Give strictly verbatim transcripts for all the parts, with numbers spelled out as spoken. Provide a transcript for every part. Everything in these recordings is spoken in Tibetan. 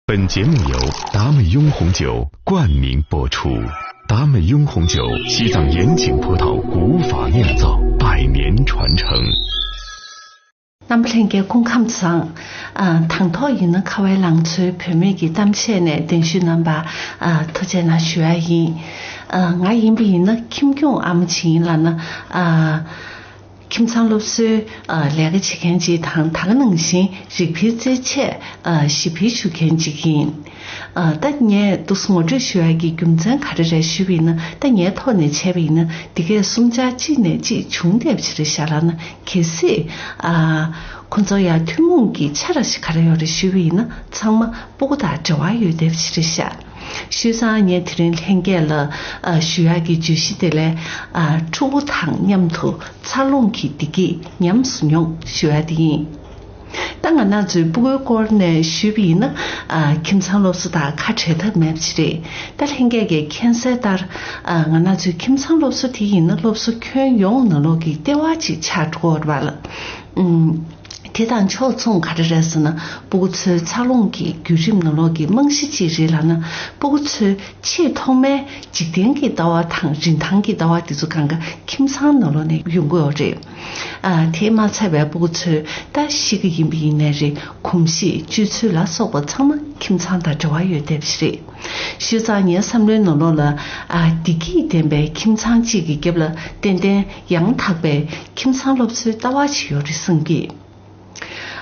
本节目由达美拥红酒冠名播出。达美拥红酒，西藏盐井葡萄古法酿造，百年传承。རྣམ་པ་ལྷན་རྒྱས་སྐུ་ཁམས་བཟང་། ཨ། དང་ཐོག་ཡིན་ན་ཁ་བའི་ལང་ཚོའི་བུད་མེད་ཀྱི་གཏམ་བཤད་ནས་གདན་ཞུས་རྣམ་པ། ཨ། ཐུགས་རྗེ་གནང་ཞུ་ཡ་ཡིན། ཨ། ང་ཡིན་པ་ཡིན་ན་ཁྱིམ་སྐྱོང་ཨ་མ་ཅིག་ཡིན་ལབ་ན། ཨ། ཁྱིམ་ཚང་སློབ་གསོའི། ཨ། ལས་ཀ་བྱེད་མཁན་ཅིག་དང་། ད་ག་ནང་བཞིན་རིག་འཕེལ་རྩེད་ཆས། ཨ། ཞིབ་འཕེལ་ཞུ་མཁན་ཅིག་ཡིན། ཨ། ད་ངས་འདུག་སེ་ངོ་སྤྲོད་ཞུ་ཡ་གི་རྒྱུ་མཚན་ག་རེ་རེད་ཞུས་པ་ཡིན་ན། ད་ངའི་ཐོག་ནས་བྱས་པ་ཡིན་ན་འདི་གས་གསུམ་ཆར་གཅིག་ནས་གཅིག་བྱུང་བསྡད་པ་ཅིག་རེད་ཤག་ལབ་ན། གལ་སྲིད། ཨ། ཁོ་ཚོ་ཡ་ཐུན་མོང་གི་ཆ་ར་ཞིག་ག་རེ་ཡོད་རེད་ཞུས་པ་ཡིན་ན། ཚང་མ་སྤུ་གུ་དང་འབྲེལ་བ་ཡོད་བསྡད་པ་ཅིག་རེད་ཤག། བྱས་ཙང་ངས་དེ་རིང་ལྷན་རྒྱས་ལ། ཨ། ཞུ་ཡག་གི་བརྗོད་གཞི་དེ་ལས། ཨ། ཕྲུ་གུ་དང་མཉམ་དུ་འཚར་ལོངས་ཀྱི་བདེ་སྐྱིད་ཉམས་སུ་མྱོང་ཞུ་ཡག་དེ་ཡིན། ད་ང་རང་ཚོའི་སྤུ་གུའི་སྐོར་ནས་ཞུས་པ་ཡིན་ན། ཨ། ཁྱིམ་ཚང་སློབ་གསོ་དང་ཁ་བྲལ་ཐབས་མེད་པ་ཅིག་རེད། ད་ལྷན་རྒྱས་ཀྱིས་མཁྱེན་གསལ་ལྟར། ཨ། ང་རང་ཚོའི་ཁྱིམ་ཚང་སློབ་གསོ་དེ་ཡིན་ན་སློབ་གསོ་ཁྱོན་ཡོངས་ནང་ལོགས་ཀྱི་ལྟེ་བ་ཅིག་ཆགས་འགྲོ་གི་ཡོད་རེད་པ་ལགས། ཨུམ། དེ་དང་ཕྱོགས་མཚུངས་ག་རེ་རེད་ཟེར་ན། སྤུ་གུ་ཚོའི་འཚར་ལོངས་ཀྱི་བརྒྱུད་རིམ་ནང་ལོགས་ཀྱི་རྨང་གཞི་ཅིག་རེད་ལབ་ན། སྤུ་གུ་ཚོའི་ཆེས་ཐོག་མའི་འཇིག་རྟེན་གྱི་ལྟ་བ་དང་རིན་ཐང་གི་ལྟ་བ་དེ་ཚོ་གང་ག་ཁྱིམ་ཚང་ནང་ལོགས་ནས་ཡོང་གི་ཡོད་རེད། ཨ། དེས་མ་ཚད་པའི་སྤུ་གུ་ཚོའི་ད་གཤིས་ཀ་ཡིན་པ་ཡིན་ནའི་རེད། གོམས་གཤིས། སྤྱོད་ཚུལ་ལ་སོགས་པ་ཚང་མ་ཁྱིམ་ཚང་དང་འབྲེལ་བ་ཡོད་བསྡད་པ་ཞིག་རེད། བྱས་ཙང་ངའི་བསམ་བློའི་ནང་ལོགས་ལ། ཨ། བདེ་སྐྱིད་ལྡན་པའི་ཁྱིམ་ཚང་གཅིག་གི་རྒྱབ་ལ་ཏན་ཏན་ཡང་དག་པའི་ཁྱིམ་ཚང་སློབ་གསོའི་ལྟ་བ་ཞིག་ཡོད་རེད་བསམ་གི།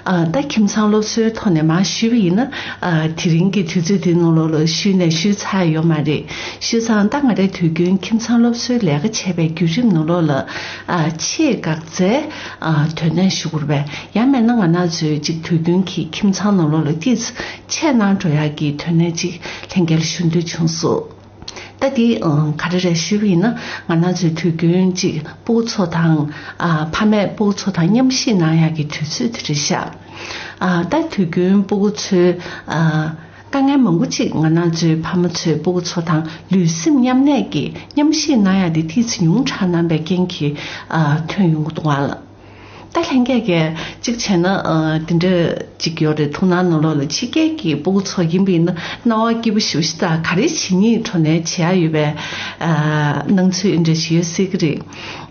ཨ། ད་ཁྱིམ་ཚང་སློབ་གསོའི་ཐོག་ནས་མར་ཞུས་པ་ཡིན་ན། ཨ། དེ་རིང་གི་དུས་ཚོད་འདིའི་ནང་ལོགས་ལ་ཞུས་ནས་ཞུས་ཚར་ཡོད་མ་རེད། བྱས་ཙང་ད་ང་རའི་དུས་རྒྱུན་ཁྱིམ་ཚང་སློབ་གསོའི་ལས་ཀ་བྱས་པའི་བརྒྱུད་རིམ་ནང་ལོགས་ལ། ཨ། ཆེས་འགག་རྩའི། ཨ། དོན་གནད་ཞུ་དགོས་རེད་པས། ཡང་མིན་ན་ང་རང་ཚོའི་ཅིག་དུས་རྒྱུན་གྱི་ཁྱིམ་ཚང་ནང་ལོགས་ལ་ཏོག་ཙམ་ཆད་ན་འགྲོ་ཡག་གི་དོན་གནད་ཅིག་ལྷན་རྒྱས་ལ་ཞུ་འདོད་བྱུང་སོང་། ད་འདི། ཨ། ག་རེ་རེད་ཞུས་པ་ཡིན་ན། ང་རང་ཚོའི་དུས་རྒྱུན་ཅིག་སྤུ་གུ་ཚོ་དང་། ཨ། ཕ་མས་སྤུ་གུ་ཚོ་དང་མཉམ་ཞིག་གནང་ཡག་གི་དུས་ཚོད་དེ་རེད་ཤག། ཨ། ད་དུས་རྒྱུན་སྤུ་གུ་ཚོའི། ཨ། དཀའ་ངལ་མང་པོ་ཅིག་ང་རང་ཚོའི་ཕ་མ་ཚོས་སྤུ་གུ་ཚོ་དང་ལུས་སེམས་མཉམ་གནས་ཀྱིས་མཉམ་ཞིག་གནང་ཡག་འདི་ཏོག་ཙམ་ཉུང་དྲགས་གནང་པའི་རྐྱེན་གྱིས། ཨ། ཐོན་ཡོང་གི་འདུག་ཨ་ལགས། ད་ལྷན་རྒྱས་ཀྱིས་གཅིག་བྱས་ན། ཨ། འདི་འདྲ་ཅིག་ཡོད་རེད། ཐུགས་སྣང་ནང་ལོགས་ལ་ཕྱི་རྒྱལ་གྱི་སྤུ་གུ་ཚོ་ཡིན་པ་ཡིན་ན་སྣང་བ་སྐྱིད་པོ་ཞེ་པོ་ཞིག་དང་། ག་རེ་བྱེད་སྙིང་འདོད་ནའི་བྱེད་ཡག་ཡོད་པའི། ཨ། སྣང་ཚུལ་འདི་འདྲ་ཞིག་ཡོད་སྲིད་ཀྱི་རེད།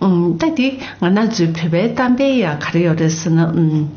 ཨུམ། ད་འདི་ང་རང་ཚོའི་བོད་པའི་གཏམ་དཔེ་ཡང་ག་རེ་ཡོད་རེད་ཟེར་ན། ཨུམ།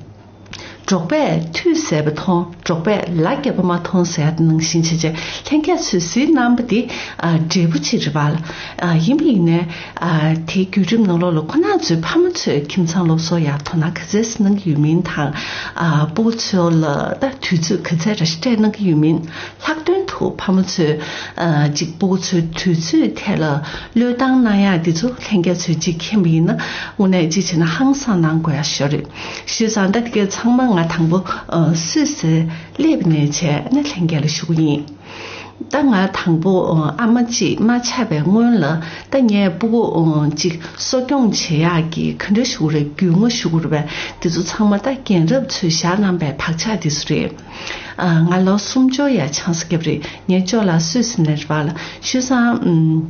འབྲོག་པས་ཐུད་བཟས་པ་མཐོང་། འབྲོག་པས་ལ་བརྒྱབ་པ་མ་མཐོང་ཟེར་ཡག་དེ་ནང་བཞིན་བྱས་བྱས་ལྷན་རྒྱས་ཚོས་གཟིགས་གནང་པ་འདི། ཨ། འབྲས་བུ་ཅིག་རེད་པ་ལགས། ཨ། ཡིན་པ་ཡིན་ནའི། ཨ། དེའི་བརྒྱུད་རིམ་ནང་ལོགས་ལ་ཁོ་རང་ཚོའི་ཕ་མ་ཚོས་ཁྱིམ་ཚང་སློབ་གསོ་ཡ་དོ་སྣང་ག་ཚད་ཅིག་གནང་གི་ཡོད་མིན་དང་། ཨ། སྤུ་གུ་ཚོ་ལ་ད་དུས་ཚོད་ག་ཚད་རེ་ཞིག་སྤྲད་གནང་གི་ཡོད་མིན། ལྷག་དོན་དུ་ཕ་མ་ཚོས། ཨ། ཅིག་སྤུ་གུ་ཚོའི་དུས་ཚོད་ཐད་ལ་བློས་བཏང་གནང་ཡག་འདི་ཚོ་ལྷན་རྒྱས་ཚོས་ཅིག་མཁྱེན་པ་ཡིན་ན། དངོས་གནས་ཅིག་བྱས་ན་ཧང་སང་གནང་དགོས་ཡག་ཞིག་རེད། བྱས་ཙང་ད་དེ་གས་ཚང་མ་ང་དང་པོ། ཨ། སུད་སིར་སླེབས་ནས་བྱས་ནས་ལྷན་རྒྱས་ལ་ཞུ་གི་ཡིན། ད་ང་དང་པོ། ཨ། ཨ་མ་ཅིག་མ་ཆགས་པའི་སྔོན་ལ། ད་ངས་སྤུ་གུ། ཨ། ཅིག་གསོ་སྐྱོང་བྱེད་ཡག་གི་ག་འདྲ་ཞུ་དགོས་རེད། རྒྱུས་མངའ་ཞུ་དགོས་རེད་པས། དེ་ཚོ་ཚང་མ་ད་རྒན་རབས་ཚོས་བཞག་གནང་པའི་བག་ཆགས་དེ་ཚོ་རེད། ཨ། ང་ལོ་སུམ་ཅུ་ཡར་ཆང་ས་བརྒྱབ་རེད། ངའི་ཅོ་ལགས་སུད་སི་ནས་རེད་པ་ལགས། བྱས་ཙང་། ཨུམ།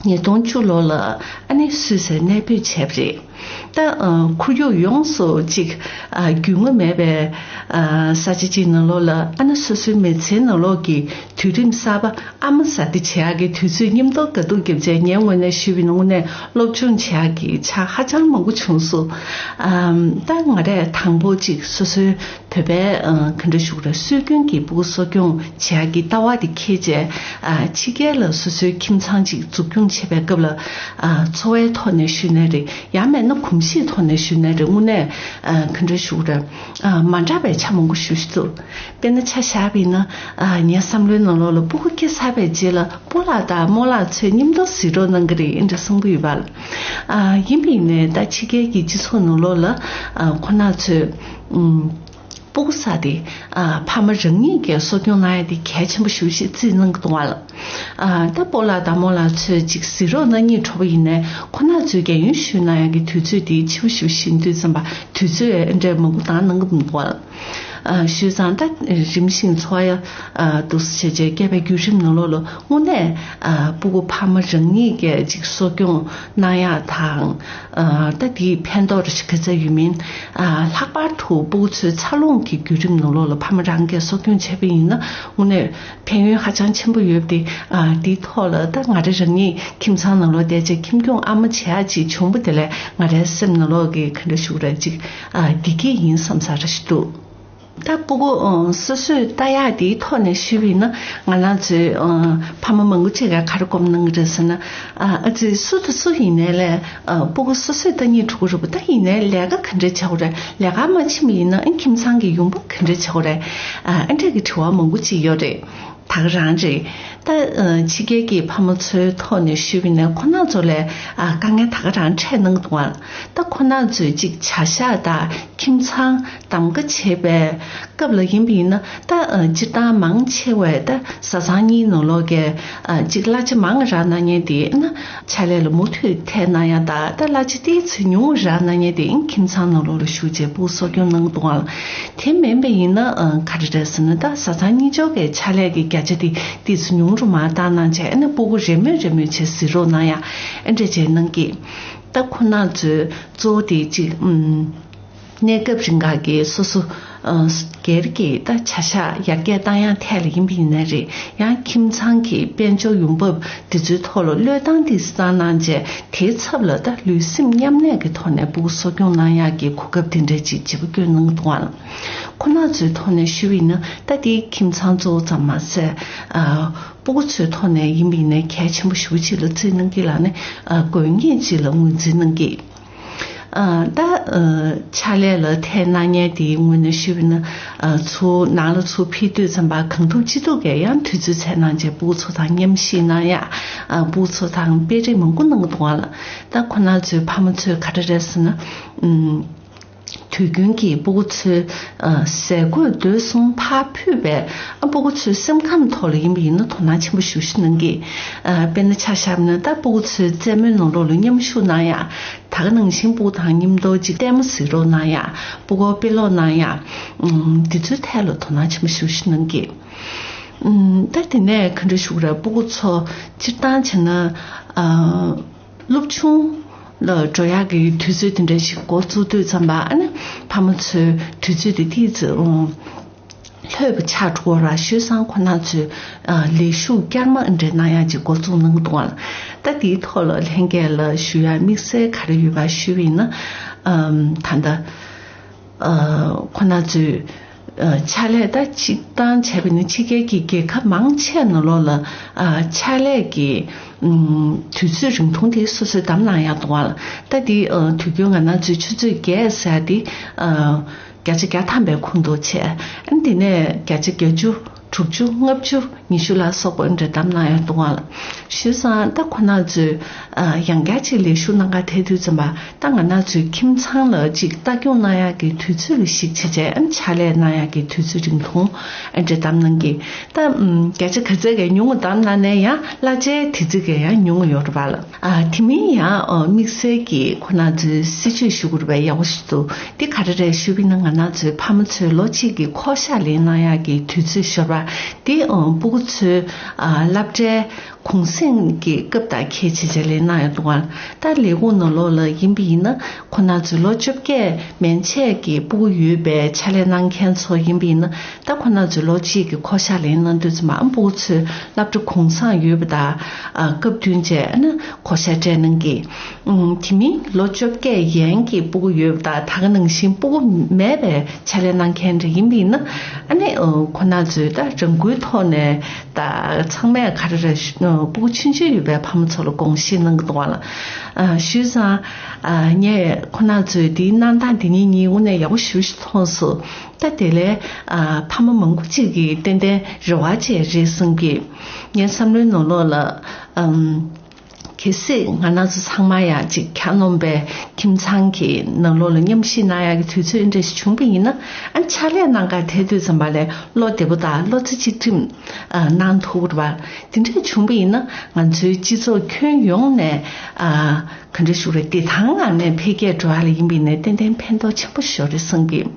ཉིས་སྟོང་བཅུ་ལོ་ལ་ཨ་ནི་སུད་སིར་གནས་སྤོས་བྱས་པ་རེད། ད། ཨ། ཁོར་ཡུག་ཡོངས་སུ་ཅིག་ཨ། རྒྱུས་མངའ་མེད་པའི། ཨ། ས་ཆ་ཅིག་ནང་ལོགས་ལ། ཨ་ནི་སོ་སོའི་མི་ཚེའི་ནང་ལོགས་ཀྱི་དུས་རིམ་གསར་པ། ཨ་མ་བཟའ་ཟླ་བྱེད་ཡག་གི་དུས་ཚོད་མཉམ་དུ་དགའ་སྡུག་བརྒྱབ་བྱས། ངའི་ངོས་ནས་ཞུས་པ་ཡིན་ན་དངོས་གནས་སློབ་སྦྱོང་བྱེད་ཡག་གི་ཆ་ཧ་ཅང་མང་པོ་བྱུང་སོང་། ཨམ། ད་ང་རས་དང་པོ་ཅིག་སོ་སོའི་བོད་པའི། ཨ། ག་འདྲ་ཞུ་དགོས་རེད། སྲོལ་རྒྱུན་གྱི་སྤུ་གུ་གསོ་སྐྱོང་བྱེད་ཡག་གི་ལྟ་བ་དེ་འཁྱེར་བྱས། ཨ། ཕྱི་རྒྱལ་ལ་སོ་སོའི་ཁྱིམ་ཚང་ཅིག་འཛུགས་སྐྱོང་བྱེད་པའི་སྐབས་ལ། ཨ། འཚོ་བའི་ཐོག་ནས་ཞུས་ནའི་རེད། ཡང་མིན་ན་གོམས་གཤིས་ཐོག་ནས་ཞུས་ནའི་རེད། དངོས་གནས། ཨ། ག་འདྲ་ཞུ་དགོས་རེད། ཨ། མ་འདྲ་བའི་ཆ་མང་པོ་ཞེ་པོ་ཞིག་འདུག་དཔེར་ན་ཆ་བཞག་པ་ཡིན་ན། ཨ། ངའི་བསམ་བློའི་ནང་ལོགས་ལ་སྤུ་གུ་སྐྱེས་ཚར་བའི་རྗེས་ལ་སྤོ་ལགས་དང་རྨོ་ལགས་ཚོས་མཉམ་དུ་གཟིགས་རོགས་གནང་གི་རེད། འདི་འདྲ་གསུང་གི་ཡོད་པ་ལགས། ཨ། ཡིན་པ་ཡིན་ནའི་ད་ཕྱི་རྒྱལ་གྱི་སྤྱི་ཚོགས་ནང་ལོགས་ལ། ཨ། ཁོ་རང་ཚོས། ཨུམ། སྤུ་གུ་བཟའ་ཟླ། ཨ། ཕ་མ་རང་ཉིད་ཀྱིས་གསོ་སྐྱོང་གནང་ཡ་དེ་གལ་ཆེན་པོ་ཞེ་པོ་ཞིག་བརྩིས་གནང་གི་འདུག་པ་ལགས། ཨ། ད་སྤོ་ལགས་དང་རྨོ་ལགས་ཚོས་ཅིག་གཟིགས་རོགས་གནང་སྙིང་བྲོ་བ་ཡིན་ནའི། ཁོ་རང་ཚོས་རྒན་ཡོལ་ཞུས་གནང་ཡ་གི་དུས་ཚོད་དེ་ཕྱི་པོ་ཞེ་པོ་ཞིག་ཡིན་དུས་ཙམ་པ། དུས་ཚོད་འདྲ་མང་པོ་འདང་གནང་གི་མི་འདུག་པ་ལགས། ཨ་ཞུས་ཙང་ད་རིམ་བཞིན་འཚོ་བ་ཡ་ཨ་འདུག་སེ་བྱས་བྱས་བསྐྱལ་བའི་བརྒྱུད་རིམ་ནང་ལོགས་ལ་དངོས་གནས་ཨ་སྤུ་གུ་ཕ་མ་རང་ཉིད་ཀྱིས་ཅིག་གསོ་སྐྱོང་གནང་ཡག་དང་། ཨ་ད་དེའི་ཕན་ཐོགས་རེ་ཞིག་ག་ཚད་ཡོད་མིན། ཨ་ལྷག་པར་དུ་སྤུ་གུ་ཚོའི་འཚར་ལོངས་ཀྱི་བརྒྱུད་རིམ་ནང་ལོགས་ལ་ཕ་མ་རང་གིས་གསོ་སྐྱོང་བྱས་པ་ཡིན་ན་དངོས་གནས་ཕན་ཡོན་ཧ་ཅང་ཆེན་པོ་ཡོད་པ་དེ། ཨ་དེའི་ཐོག་ལ་ད་ང་རང་རང་ཉིད་ཁྱིམ་ཚང་ནང་ལོགས་བསྡད་བྱས་ཁྱིམ་སྐྱོང་ཨ་མ་བྱེད་ཡག་ཅིག་བྱུང་བ་དེ་ལས་ང་རའི་སེམས་ནང་ལོགས་ཀྱི་ག་འདྲ་ཞུ་དགོས་རེད། ཅིག་ཨ་བདེ་སྐྱིད་ཡིན་བསམ་ས་རེ་ཞིག་འདུག་ད་སྤུ་གུ་ཨ་སོ་སོས་ལྟ་ཡག་དེའི་ཐོག་ནས་ཞུས་པ་ཡིན་ན། ང་རང་ཚོའི་ཨ་ཕ་མ་མང་པོ་ཅིག་གིས་ག་རེ་སྒོམ་གནང་གི་རེད་ཟེར་ན། ཨ་ཨ་ཙི་སུ་དང་སུ་ཡིན་ནའི་ལས་ཨ་སྤུ་གུ་སོ་སོས་ལྟ་སྙིང་བྲོ་གི་རེད་པ། ད་ཡིན་ནའི་ལས་ཀ་ག་འདྲ་བྱེད་དགོས་རེད། ལས་ཀ་མ་ཕྱིན་པ་ཡིན་ན་ཨ་ཁྱིམ་ཚང་གི་ཡོང་འབབ་ག་འདྲ་བྱེད་དགོས་རེད། ཨ་ཨ་འདྲ་གི་དྲི་བ་མང་པོ་ཅིག་ཡོད་རེད། ད་ག་རང་རེད། ད་ཨ་ཕྱི་རྒྱལ་གྱི་ཕ་མ་ཚོའི་ཐོག་ནས་ཞུས་པ་ཡིན་ན་ཁོ་རང་ཚོ་ལ་ཨ་དཀའ་ངལ་ད་ག་རང་འཕྲད་གནང་གི་འདུག་ཨ། ད་ཁོ་རང་ཚོས་ཅིག་བྱ་གཞག་དང་ཁྱིམ་ཚང་གདམ་ག་བྱེད་པའི་སྐབས་ལ་ཡིན་པ་ཡིན་ན། ད་ཨ་སྤྱིར་བཏང་མང་ཆེ་བས་ད་བཟའ་ཚང་གཉིས་ནང་ལོགས་ཀྱི་ཨ་ཅིག་གླ་ཆ་མང་རག་གནང་མཁན་དེ་ཨ་ནི་ཕྱག་ལས་ལ་མུ་མཐུད་ཐད་གནང་ཡག་དང་། ད་གླ་ཆ་ཏོག་ཙམ་ཉུང་རག་གནང་མཁན་དེ་ཨ་ནི་ཁྱིམ་ཚང་ནང་ལོགས་ལ་ཞུགས་བྱས་སྤུ་གུ་གསོ་སྐྱོང་གནང་གི་འདུག་ཨ། དེ་མིན་པ་ཡིན་ན་ཨ་ག་རེ་རེད་ཟེར་ན། ད་བཟའ་ཚང་གཉིས་ཆར་གྱི་ཕྱག་ལས་ཀྱི་བརྒྱ་ཆ་དེ་ཏོག་ཙམ་ཉུང་རུ་མར་བཏང་གནང་བྱས། ཨ་ནི་སྤུ་གུ་རེས་མོས་རེས་མོས་བྱས་གཟིགས་རོགས་གནང་ཡག་ཨ་འདྲ་བྱས་གནང་གི། ད་ཁོ་རང་ཚོས་གཙོ་བོ་དེ་གཅིག་ཨམ་གནས་སྐབས་རིང་ག་གི་སོ་སོ་ཨ་སྒེར་གྱི་ད་བྱ་གཞག་ཡར་རྒྱས་བཏང་ཡག་ཐད་ལ་ཡིན་པ་ཡིན་ན་རེད། ཡང་ཁྱིམ་ཚང་གི་དཔལ་འབྱོར་ཡོང་འབབ་དེ་ཚོའི་ཐོག་ལ་བློས་བཏང་ཏོག་ཙམ་བཏང་གནང་བྱས། དེའི་ཚབ་ལ་ད་ལུས་སེམས་མཉམ་གནས་ཀྱི་ཐོག་ནས་སྤུ་གུ་གསོ་སྐྱོང་གནང་ཡག་གི་གོ་སྐབས་དེ་འདྲ་ཅིག་བརྗེ་པོ་བསྐྱོན་གནང་གི་འདུག་ཨ། ཁོ་རང་ཚོའི་ཐོག་ནས་ཞུས་པ་ཡིན་ན། ད་དེ་ཁྱིམ་ཚང་གཙོ་བོ་ཙམ་མ་ཟད་ཨ་སྤུ་གུ་ཚོའི་ཐོག་ནས་ཡིན་པ་ཡིན་ནའི་གལ་ཆེན་པོ་ཞེ་པོ་ཅིག་ལ་བརྩི་གནང་གི་ལ་ནི་ཨ་དགོས་ངེས་ཅིག་ལ་ངོས་འཛིན་གནང་གི། ཨ་ད་ཨ་ཕྱག་ལས་ལ་ཐད་གནང་མཁན་དེའི་ངོས་ནས་ཞུས་པ་ཡིན་ན། ཨ་ཚུར་ནང་ལ་ཚུར་ཕེབས་དུས་ཙམ་པ་གང་ཐུབ་ཅི་ཐུབ་ཀྱིས་ཡང་དུས་ཚོད་འཚོལ་གནང་བྱས་སྤུ་གུ་ཚོ་དང་མཉམ་ཞུགས་གནང་ཡག་ཨ་སྤུ་གུ་ཚོ་དང་སྤེལ་རེས་མང་པོ་གནང་གི་འདུག་ཨ་ལ། ད་ཁོ་རང་ཚོའི་ཕ་མ་ཚོས་ག་རེ་རེད་ཟེར་ན། ཨུམ། དུས་རྒྱུན་གྱི་སྤུ་གུ་ཚོའི་ཨ་ཟས་གོས་སྡོད་གསུམ་ཕར་ཕུད་པའི་ཨ་སྤུ་གུ་ཚོའི་སེམས་ཁམས་ཐོག་ལ་ཡིན་པ་ཡིན་ན་དོ་སྣང་ཆེན་པོ་ཞེ་པོ་ཅིག་གནང་གི། ཨ་དཔེར་ན་ཆ་བཞག་ན། ད་སྤུ་གུ་ཚོའི་རྩེད་མོའི་ནང་ལོགས་ལ་མཉམ་ཞུགས་གནང་ཡག་ད་ག་ནང་བཞིན་སྤུ་གུ་དང་མཉམ་དུ་ཅིག་ལྟད་མོ་གཟིགས་རོགས་གནང་ཡག་སྤུ་གུ་དཔེ་ཀློག་གནང་ཡག་ཨུམ་དེ་ཚོའི་ཐད་ལ་དོ་སྣང་ཆེན་པོ་ཞེ་པོ་ཅིག་གནང་གི། ཨུམ་ད་དེ་ནས་ག་འདྲ་ཞུ་དགོས་རེད། སྤུ་གུ་ཚོ་སྤྱིར་བཏང་བྱས་ན་ཨ། སློབ་ཆུང་ལ་འགྲོ་ཡག་གི་དུས་ཚོད་དེ་འདྲ་ཞིག་འགོ་བཙུགས་དུས་ཙམ་པ། ཨ་ནི་ཕ་མ་ཚོའི་དུས་ཚོད་དེ་ཏོག་ཙམ་ལྷོད་པ་ཆགས་འགྲོ་གི་རེད། བྱས་ཙང་ཁོ་རང་ཚོས་ཨ་ལས་ཞུགས་བསྐྱར་མ་འདྲ་གནང་ཡག་ཅིག་འགོ་བཙུགས་གནང་གི་འདུག་ཨ། ད་དེའི་ཐོག་ལ་ལྷན་རྒྱས་ལ་ཞུ་ཡག་དམིགས་བསལ་ག་རེ་ཡོད་པ་ཞུས་པ་ཡིན་ན། ཨམ་ད་ལྟ་ཨ་ཁོ་རང་ཚོས་ཨ་ཕྱག་ལས་ད་སྤྱིར་བཏང་བྱས་པ་ཡིན་ན་ཕྱི་རྒྱལ་གྱི་རྒྱལ་ཁབ་མང་ཆེ་ནང་ལོགས་ལ་ཨ་ཕྱག་ལས་ཀྱི་ཨམ་དུས་ཚོད་རིང་ཐུང་དེ་སོ་སོས་བདམས་གནང་ཡག་འདུག་ཨ། ད་དེ་ཨ་དུས་རྒྱུན་ང་རང་ཚོའི་ཆུ་ཚོད་བརྒྱད་ཟེར་དེ་ཨ་བརྒྱ་ཆ་བརྒྱ་ཐམ་པའི་ཁོངས་གཏོགས་བྱས། ཨ་ནི་དེ་ནས་བརྒྱ་ཆ་བརྒྱད་ཅུ། དྲུག་ཅུ། ལྔ་བཅུ། ཉི་ཤུ་ལ་སོགས་པ་འདྲ་བདམས་གནང་ཡག་འདུག་ཨ། བྱས་ཙང་ད་ཁོ་རང་ཚོས་ཨ་ཡང་བསྐྱར་ཅིག་ལས་ཞུགས་གནང་ག་ཐད་དུས་ཙམ་པ། ད་ང་རང་ཚོའི་ཁྱིམ་ཚང་ལ་ཅིག་ལྟ་སྐྱོང་གནང་ཡག་གི་དུས་ཚོད་ལ་གཞིགས་བྱས་བྱས། ཨ་ནི་ཕྱག་ལས་གནང་ཡག་གི་དུས་ཚོད་རིང་ཐུང་ཨ་འདྲ་བདམས་གནང་གི། ད་ཨམ་བརྒྱ་ཆ་ག་ཚད་ཀྱིས་ཉུང་ངུ་བདམས་གནང་ནའི་ཡང་གླ་ཆའི་དེ་ཚོ་གིས་ཡང་ཉུང་ངུ་ཡོད་རེད་པ་ལ། ཨ་དེ་མིན་ཡང་ཨ་དམིགས་བསལ་གྱི་ཁོ་རང་ཚོའི་སྲིད་ཇུས་ཞུ་དགོས་རེད་པ། ཡག་པོ་ཞིག་འདུག་དེ་ག་རེ་རེད་ཞུས་པ་ཡིན་ན། ང་རང་ཚོའི་ཕ་མ་ཚོས་ལོ་གཅིག་གི་ཁོ་ཤག་ལེན་གནང་ཡག་གི་དུས་ཚོད་ཤོར་བ་དེ་ཨ་སྤུ་གུ་ཚོའི་ཨ་སློབ་གྲྭའི་གུང་སེང་གི་སྐབས་དང་འཁེལ་བྱས་བྱས་ལེན་གནང་ཡག་འདུག་ཨ། ད་ལས་ཁུངས་ནང་ལོགས་ལ་ཡིན་པ་ཡིན་ན། ཁོ་རང་ཚོའི་ལོ་བཅོ་བརྒྱད་མན་ཆད་ཀྱི་སྤུ་གུ་ཡོད་པའི་ཕྱག་ལས་གནང་མཁན་ཚོ་ཡིན་པ་ཡིན་ན། ད་ཁོ་རང་ཚོའི་ལོ་གཅིག་གི་ཁོ་ཤག་ལེན་གནང་དུས་ཙམ་པ། ཨ་སྤུ་གུ་ཚོའི་སློབ་གྲྭ་གུང་སེང་ཡོད་པ་དང་ཨ་སྐབས་བསྟུན་བྱས་ཨ་ནི་ཁོ་ཤག་སྤྲད་གནང་གི། ཨུམ་དེ་མིན་ལོ་བཅོ་བརྒྱད་ཡན་གྱི་སྤུ་གུ་ཡོད་པ་དང་། ད་ག་ནང་བཞིན་སྤུ་གུ་མེད་པའི་ཕྱག་ལས་གནང་མཁན་འདྲ་ཡིན་པ་ཡིན་ན། ཨ་ནི་ཨ་ཁོ་རང་ཚོས་ད་རང་འགུལ་ཐོག་ནས་ད་ཚང་མས་ག་རེ་རེད། ཨ་སྤུ་གུ་ཆུང་ཆུང་ཡོད་པའི་ཕ་མ་ཚོ་ལ་དགོངས་བཞེས་གནང་གི་འདུག་པ་ལ། ཨ་བྱས་ཙང་ཨ་ངས་ཁོ་རང་ཚོའི་དེའི་གནང་སྟངས་དེ་གཉིས་གཉིས་དངོས་གནས་ཡག་པོ་ཞེ་པོ་ཞིག་མཐོང་སོང་། ད་དེ་ལས་ཨ་ཕ་མ་མང་པོ་ཅིག་གིས་ཏན་ཏན་རེ་བ་བཅས་རེད་བསམ་གི། ངའི་བསམ་བློའི་ནང་ལོགས་ལ་ཨམ་གལ་སྲིད་ང་རང་ཚོ་ཚང་མ་ཡང་ཅིག་གྱ་ནོམ་པའི་ཁྱིམ་ཚང་གི་ནང་ལོགས་ལ་མཉམ་ཞུགས་གནང་ཡག་གི་དུས་ཚོད་འདྲ་ཞིག་བྱུང་པ་ཡིན་ན། ཨ་ཕྱག་ལས་གནང་ག་ཐད་དུས་ཙམ་པ་ལ་བློ་བདེ་པོ་དང་བློ་རྩེ་གཅིག་སྒྲིམ་ཨ་གནང་ཐུབ་ཀྱི་རེད་པ། དེ་འདྲ་བྱུང་པ་ཡིན་ན་ང་ཚོའི་སྤྱི་ཚོགས་ཁྱོན་ཡོངས་ནས་ཨ་ག་འདྲ་ཞུ་དགོས་རེད། བདེ་ཐང་ངང་ནས་འཕེལ་རྒྱས་འགྲོ་ཡག་ལ་ཡིན་པ་ཡིན་ནའི་ཏན་ཏན་ཕན་ཐོགས་ཆེན་པོ་ཞིག་ཡོད་རེད་བསམ་གི།